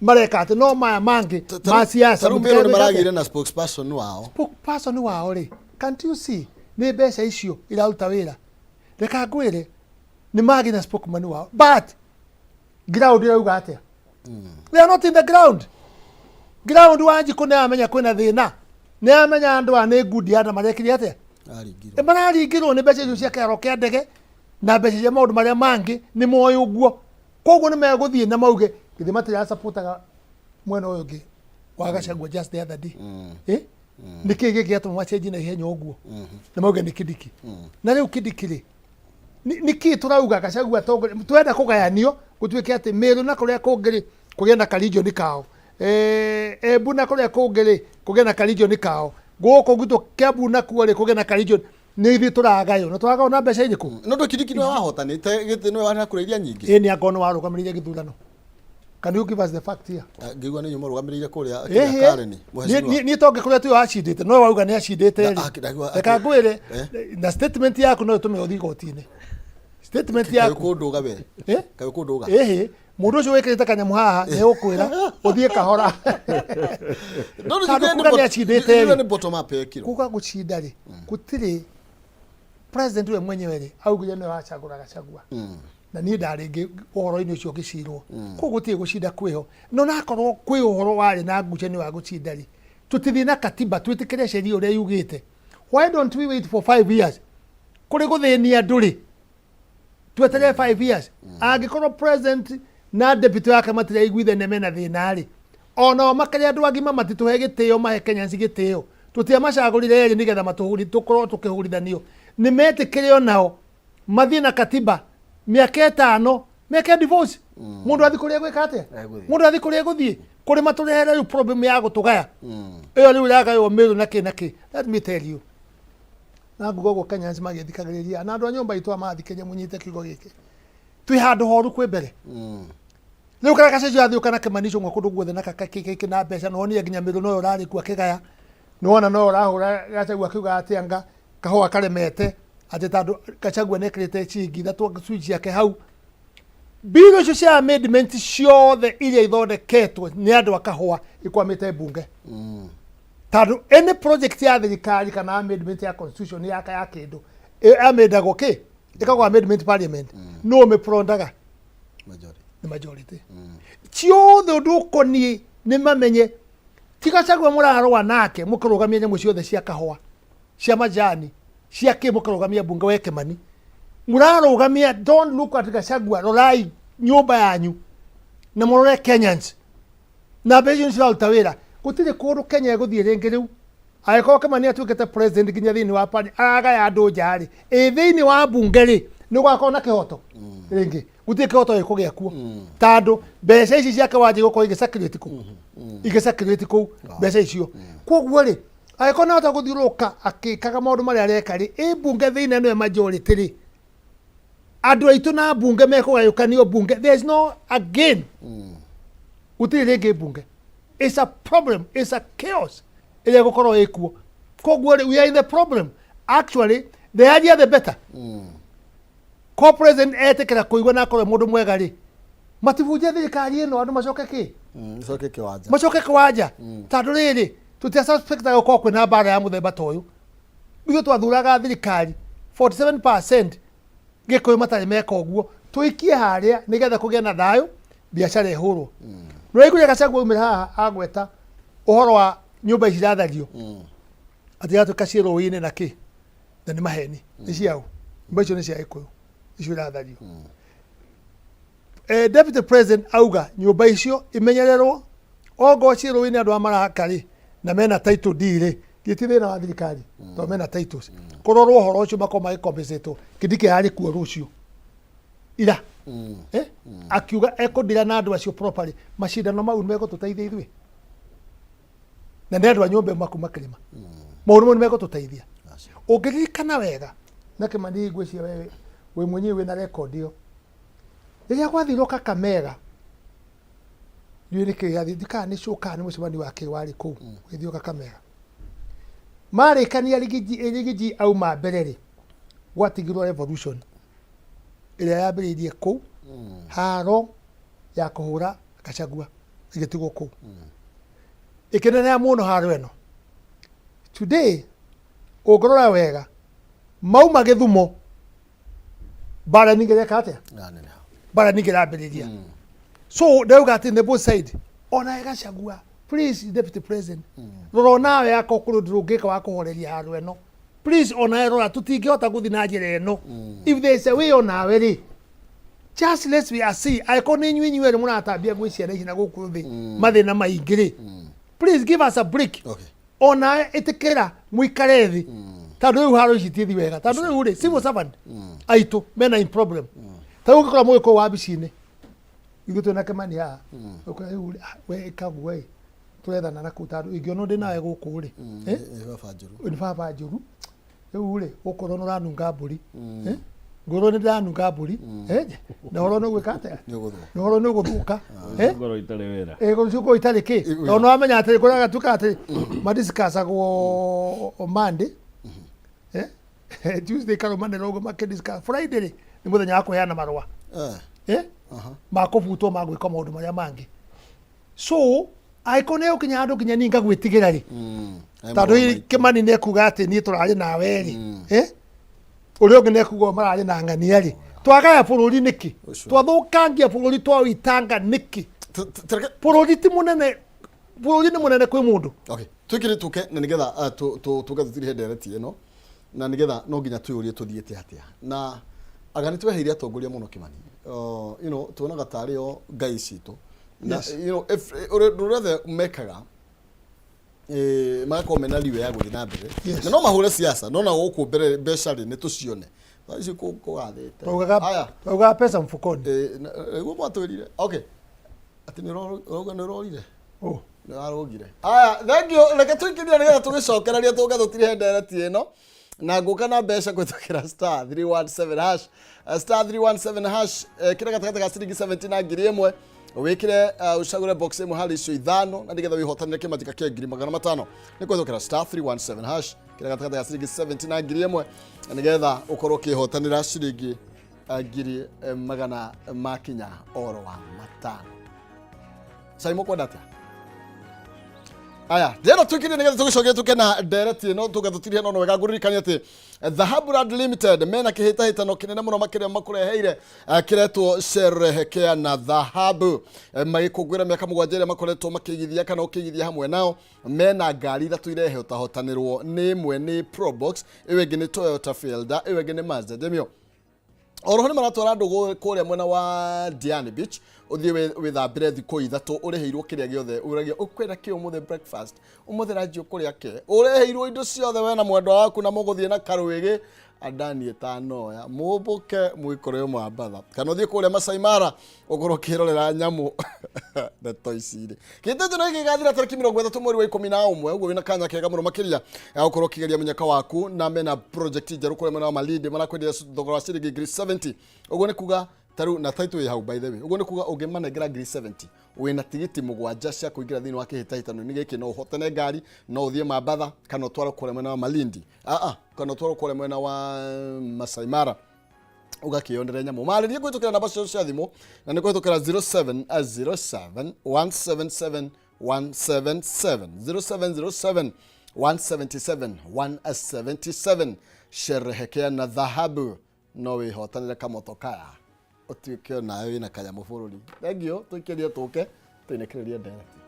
Mareka atĩ no maya mangĩ ma siasa Tarĩu Meru nĩ mũtikae gwĩka atĩa? maragĩire na spokesperson wao. Spokesperson wao rĩ, can't you see nĩ mbeca icio iraruta wĩra? Reka ngwĩre, nĩ magĩ na spokesman wao, but ground ĩrauga atĩa? They are not in the ground. Ground Wanjikũ nĩ amenya kwĩna thĩna, nĩ amenya andũ aya nĩ ngundi ya na marekire atĩa? Aringirwo. Mararingirwo nĩ mbeca icio cia kĩharo kĩa ndege na mbeca cia maũndũ marĩa mangĩ, nĩ moĩ ũguo. Koguo nĩ megũthiĩ na mauge githĩ matirasupportaga mwena ũyũ ũngĩ wa Gachagua just the other day. Eh? Nĩ kĩĩ gĩkĩ gĩatũma macenjie na ihenya ũguo? Na mauge nĩ Kindiki. Na rĩu Kindiki rĩ, nĩ kĩĩ tũrauga Gachagua atongoria? Twenda kũgayanio gũtuĩke atĩ Meru na kũrĩa kũngĩ rĩ kũgĩe na ka-region kao. Embu na kũrĩa kũngĩ rĩ kũgĩe na ka-region kao. Gũkũ gwitũ Kiambu nakuo rĩ kũgĩe na ka-region. Nĩ ithuĩ tũragaywo, na tũragaywo na mbeca irĩkũ? No ndũ Kindiki nĩwe wahotanĩte gĩtĩ, nĩwe warĩ na kura iria nyingĩ. Ĩ nĩ angorwo nĩ warũgamĩrĩire gĩthurano. Can you give us the fact here? Ah, ngĩigua nĩ inyuĩ mũrũgamĩrĩire kũrĩa Ĩhĩ. kĩrĩa Karen, mũhecimiwa. Niĩ to ngĩkũrĩa tuyo acindĩte, no wauga nĩ acindĩte Na- rĩ. ah, ndaigua atĩ- Reka ngwĩre, Eh? na statement yaku no ĩtũme ũthiĩ igoti-inĩ. Statement Kaĩ yaku. kũndũga we. Eh? Kaĩ kũndũga. Ĩhĩ, mũndũ ũcio wĩkĩrĩte kanyamũ haha nĩ ũkwĩra ũthiĩ kahora. No Tondũ nĩ kuga nĩ acindĩte rĩ. nĩ bottom up yekirwo. Kuga gũcinda rĩ, gũtirĩ president we mwenyewe rĩ augire nĩwe wacagũra Gachagua. Na niĩ ndarĩ ũhoro-inĩ ũcio ngĩcirwo. Koguo gũtirĩ gũcinda kwĩho. No nakorwo kwĩ ũhoro warĩ na ngucanio wa gũcinda rĩ, tũtithiĩ na katiba twĩtĩkĩre sheria ũrĩa yugĩte. Why don't we wait for 5 years? Kũrĩ gũthĩnia andũ rĩ, tweterere 5 years. Angĩkorwo president na deputy wake matiraiguithania mena thĩna rĩ, onao makĩrĩ andũ agima matitũhe gĩtĩo, mahe Kenyans gĩtĩo. Tũtiamacagũrire erĩ nĩgetha tũkorwo tũkĩhũrithanio. Nĩ metĩkĩre onao mathiĩ na katiba mĩaka 5 meke divorce. Mũndũ athiĩ kũrĩa gwĩka atĩa? Egũthiĩ. Mũndũ athiĩ kũrĩa gũthiĩ kũrĩ matũrehere rĩu problem ya gũtũgaya. Ĩyo rĩu ĩragaywo Meru na kĩ na kĩ. Let me tell you, na nguga ũguo Kenyans magĩthikagĩrĩria na andũ a nyũmba itũ amathikĩrĩria, mũnyite kiugo gĩkĩ, twĩ handũ horu kwĩ mbere. Rĩu karĩa gacenjio athiũka na Kĩmani Ichung'wa kũndũ guothe na kaka na mbeca, na wonire nginya Meru noyo ũrarĩ kuo akĩgaya, nĩwona noyo ũrahũra Gachagua akiuga atĩ anga kahũa karemete atĩ tondũ Gachagua nĩekĩrĩte ciringi ithatũ cui ciake hau. Bill icio cia amendment ciothe iria ithondeketwo nĩ andũ a kahũa ikwamĩte mbunge. Tondũ any project ya thirikari kana amendment ya constitution ya kĩndũ amendagwo kĩ ĩkagwo amendment parliament, no ũmĩprondaga? Majority. Nĩ majority. Ciothe ũndũ ũkoniĩ nĩ mamenye ti Gachagua mũrarũa nake, mũkĩrũgamia nyamũ ciothe cia kahũa, cia majani, cia kĩ, mũkĩrũgamia mbunge we Kĩmani mũrarũgamia. Don't look at Gachagua, rorai nyũmba yanyu na mũrore Kenyans na mbeca icio ciraruta wĩra. Gũtirĩ kũndũ Kenya ĩgũthiĩ rĩngĩ rĩu angĩkorwo Kĩmani atuĩkĩte president nginya thĩinĩ wa party aragaya andũ nja rĩ, ĩ thĩinĩ wa mbunge rĩ, nĩ gũgakorwo na kĩhoto rĩngĩ? Gũtirĩ kĩhoto gĩkũgĩa kuo, tondũ mbeca ici ciake wanjia gũkorwo igĩcirculate kũu, igĩcirculate kũu mbeca icio. Koguo rĩ, angĩkorwo nĩ ahota gũthiũrũrũka akĩkaga maũndũ marĩa areka rĩ, ĩ mbunge thĩinĩ nĩwe majority rĩ, andũ aitũ na mbunge mekũgayũkanio mbunge. There is no again, gũtirĩ rĩngĩ mbunge. It's a problem, it's a chaos ĩrĩa ĩgũkorwo ĩkuo. Koguo rĩ, we are in the problem. Actually, the earlier the better. Ko president etĩkĩra kũigua na akorwo mũndũ mwega rĩ, matibunje thirikari ĩno, andũ macoke kĩ? Coke kĩwanja. Macoke kĩwanja, tondũ rĩrĩ tũtia suspectaga gũkorwo kwĩna mbara ya mũthemba ta ũyũ. Ithuĩ twathuraga thirikari 47% Gĩkũyũ matarĩ meka ũguo, tũikie harĩa nĩgetha kũgĩe na thayũ, biacara ĩhũrwo. Nĩwaiguire Gachagua aumĩra haha agweta ũhoro wa nyũmba ici irathario atĩ iratuĩka ciĩ rũĩ-inĩ na kĩ, na nĩ maheni. Nĩ ciaũ nyũmba icio? Nĩ cia Gĩkũyũ icio irathario. Deputy president auga nyũmba icio imenyererwo ongorwo ciĩ rũĩ-inĩ, andũ a maraka rĩ na mena title deed rĩ, gĩti thĩna wa thirikari tondũ mena titles. Kũrorwo ũhoro ũcio, makorwo magĩcompensatwo. Kindiki arĩ kuo rũciũ ira, akiuga ekũndira na andũ acio properly. Macindano mau nĩ megũtũteithia ithuĩ, na nĩ andũ a nyũmba ĩmwe kuma kĩrĩma, maũndũ mau nĩ megũtũteithia. Ũngĩririkana wega na Kĩmani, ngwĩciria wewe wĩ mwenyewe wĩna record ĩyo rĩrĩa gwathirwo Kakamega, ndiũĩ nĩkĩ gĩathiĩ, ndikaga nĩ show kana nĩ mũcemanio wa kĩ warĩ kũu ũgĩthiĩ Kakamega, marĩkania Rigiji auma mbere rĩ, gwatigirwo revolution ĩrĩa yambĩrĩirie kũu haro ya kũhũra Gachagua. Ĩgĩtigwo kũu ĩkĩneneha mũno haro ĩno. Today ũngĩrora wega, mauma Gĩthumo, mbara ningĩ ĩreka atĩa? Yaneneha. Mbara ningĩ ĩrambĩrĩria. So ndauga atĩ the both side, ona Gachagua, please, deputy president, rora onawe yako kũrĩ ũndũ ũngĩka wa kũhoreria haro ĩno. Please, onawe rora, tũtingĩhota gũthiĩ na njĩra ĩno. If there is a way, onawe rĩ, just let's we are see, angĩkorwo nĩ inyuĩ inyuerĩ mũratambia gwĩ ciana ici na gũkũ thĩ mathĩna maingĩ rĩ, please give us a break. Onawe ĩtĩkĩra mũikare thĩ, tondũ rĩu haro ici tithi wega, tondũ rĩu rĩ, civil servant aitũ mena in problem. Ta rĩu ũngĩkora mũgĩkũyũ wabici-inĩ, ithuĩ twĩna Kĩmani haha, ũkora rĩu rĩ, ah, we ĩkaguo ĩ tũrethana na kũu, tondũ ingĩona ndĩ nawe gũkũ rĩ, eh? Nĩ baba njũru. Nĩ baba njũru. Rĩu rĩ, gũkũ nĩ ũranunga mbũri, eh? Ngũrwo nĩ ndĩranunga mbũri, eh? Na ũhoro nĩ ũgwĩka atĩa? Nĩ ũgũthũka. Na ũhoro nĩ ũgũthũka, eh? Ngorwo itarĩ wĩra. Ĩ rũciũ itarĩ kĩ, tondũ nĩ wamenya atĩ kũrĩa gatuĩka atĩ madiscussagwo Monday, eh? Tuesday karũmanĩrwo ũguo makĩdiscuss, Friday rĩ, nĩ mũthenya wa kũheana marũa, eh? Ma kũbutwo, ma gwĩka maũndũ marĩa mangĩ. So angĩkorwo nĩ ũkinya handũ nginya niĩ ngagwĩtigĩra rĩ, tondũ hihi Kĩmani nĩ ekuga atĩ niĩ tũrarĩ nawe rĩ, eh? Ũrĩa ũngĩ nĩ ekuga mararĩ na ng'ania rĩ, twagaya bũrũri nĩkĩ? Ũcio. Twathũkangia bũrũri, twawĩtanga nĩkĩ? Bũrũri ti mũnene, bũrũri nĩ mũnene kwĩ mũndũ. Okay, twikire tuke na nigetha tuke tutirihe ndereti ĩno, na nigetha no nginya twĩyũrie tũthiĩte atĩa, na anga nĩ tweheire atongoria mũno, Kĩmani. Tuonaga tarĩ o ngai citũ na if ũrĩa ũrĩa othe mekaga, magakorwo mena liwe ya gũthiĩ na mbere, na no mahũre siasa, no na gũkũ mbere mbeca rĩ, nĩ tũcione thaa ici kũgathĩte. Twaugaga, twaugaga pesa mfukoni. Nĩguo mwatwĩrire. Okay, atĩ nĩ ũrauga nĩ ũrorire. Oh. Nĩ warũngire. Aya, thank you. Reke tũikĩrie nĩgetha tũgĩcokereria, tũke tũtirihe ndereti ĩno na ngũka na mbeca kũhĩtũkĩra star 317 hash. Star 317 hash, kĩrĩa gatagatĩ ga ciringi 70 na 1000, wĩkĩre ũcagũre box ĩmwe harĩ icio ithano, na nĩgetha wĩhotanĩre kĩmanjĩka kĩa 200,000. Nĩ kũhĩtũkĩra star 317 hash, kĩrĩa gatagatĩ ga ciringi 70 na 1000, na nĩgetha ũkorwo ũkĩhotanĩra ciringi ngiri magana makinya oro wa matano. Cai mũkwenda atĩa? Aya, ndĩrenda twĩkĩrie nĩgetha tũgĩcokie tũke na ndereti ĩno, tũke tũtirie. No wega ngũririkania atĩ Dhahabu Land Limited mena kĩhĩtahĩtano kĩnene mũno makĩria makũreheire, kĩretwo Sherehekea na Dhahabu. Magĩkũngũĩra mĩaka 7 ĩrĩa makoretwo makĩigithia kana ũkĩigithia hamwe nao. Mena ngari ithatũ irehotahotanĩrwo, nĩ ĩmwe nĩ Probox, ĩyo ĩngĩ nĩ Toyota Fielder, ĩyo ĩngĩ nĩ Mazda Demio. Oroho nĩ maratwara andũ kũrĩa mwena wa Diani Beach, ũthiĩ wĩthambĩre thikũ 3, ũrĩhĩirwo kĩrĩa gĩothe ũragia ũkwenda kĩ ũmũthĩ breakfast, ũmũthĩ ranji ũkũrĩa kĩ, ũrĩhĩirwo indo ciothe we na mwendwa waku, na mũgũthiĩ na karwĩgĩ andani ĩtanoya mũmbũke mwĩkore Mwambatha, kana ũthiĩ kũrĩa Masai Mara ũkorwo ũkĩrorera nyamũ. Ndeto ici rĩ, kĩtĩtũ nĩ gĩgathira tarĩki 30 mweri wa 11, ũguo wĩna kanya kega mũno makĩria ya gũkorwo ũkĩgeria mũnyaka waku. Na mena project njerũ kũrĩa mwena wa Malindi, marakwenderia thogora wa ciringi ngiri 70. Ũguo nĩ kuga tarĩu na title ĩ hau, by the way, ũguo nĩ kuga ũngĩmanengera ngiri 70, wĩna tigiti 7 cia kũingĩra thĩinĩ wa kĩhĩtahĩtano-inĩ gĩkĩ. No ũhotane ngari, no ũthiĩ Mambatha, kana ũtwarwo kũrĩa mwena wa Malindi, kana ũtwarwo kũrĩa mwena wa Masai Mara ũgakĩonere nyamũ. Marĩrie kũhĩtũkĩra namba ciao cia thimũ, na nĩ kũhĩtũkĩra 0707 177 177, 0707 177 177. Sherehekea na dhahabu, no wĩhotanĩre kamoto kaya, ũtuĩke onawe wĩna kanyamũ bũrũri. Thengiũ, tũikĩrie tũke tũinĩkĩrĩrie ndereti.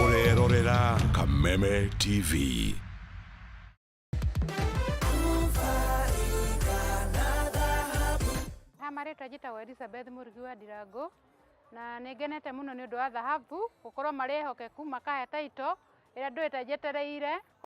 Ũrerorera Kameme TV. Ha marĩtwa njĩtagwo Elizabeth Mũrugi wa Ndirango, na nĩ ngenete mũno nĩ ũndũ wa Dhahabu gũkorwo marĩ ehokeku, makahe title ĩrĩa ndũĩte njetereire.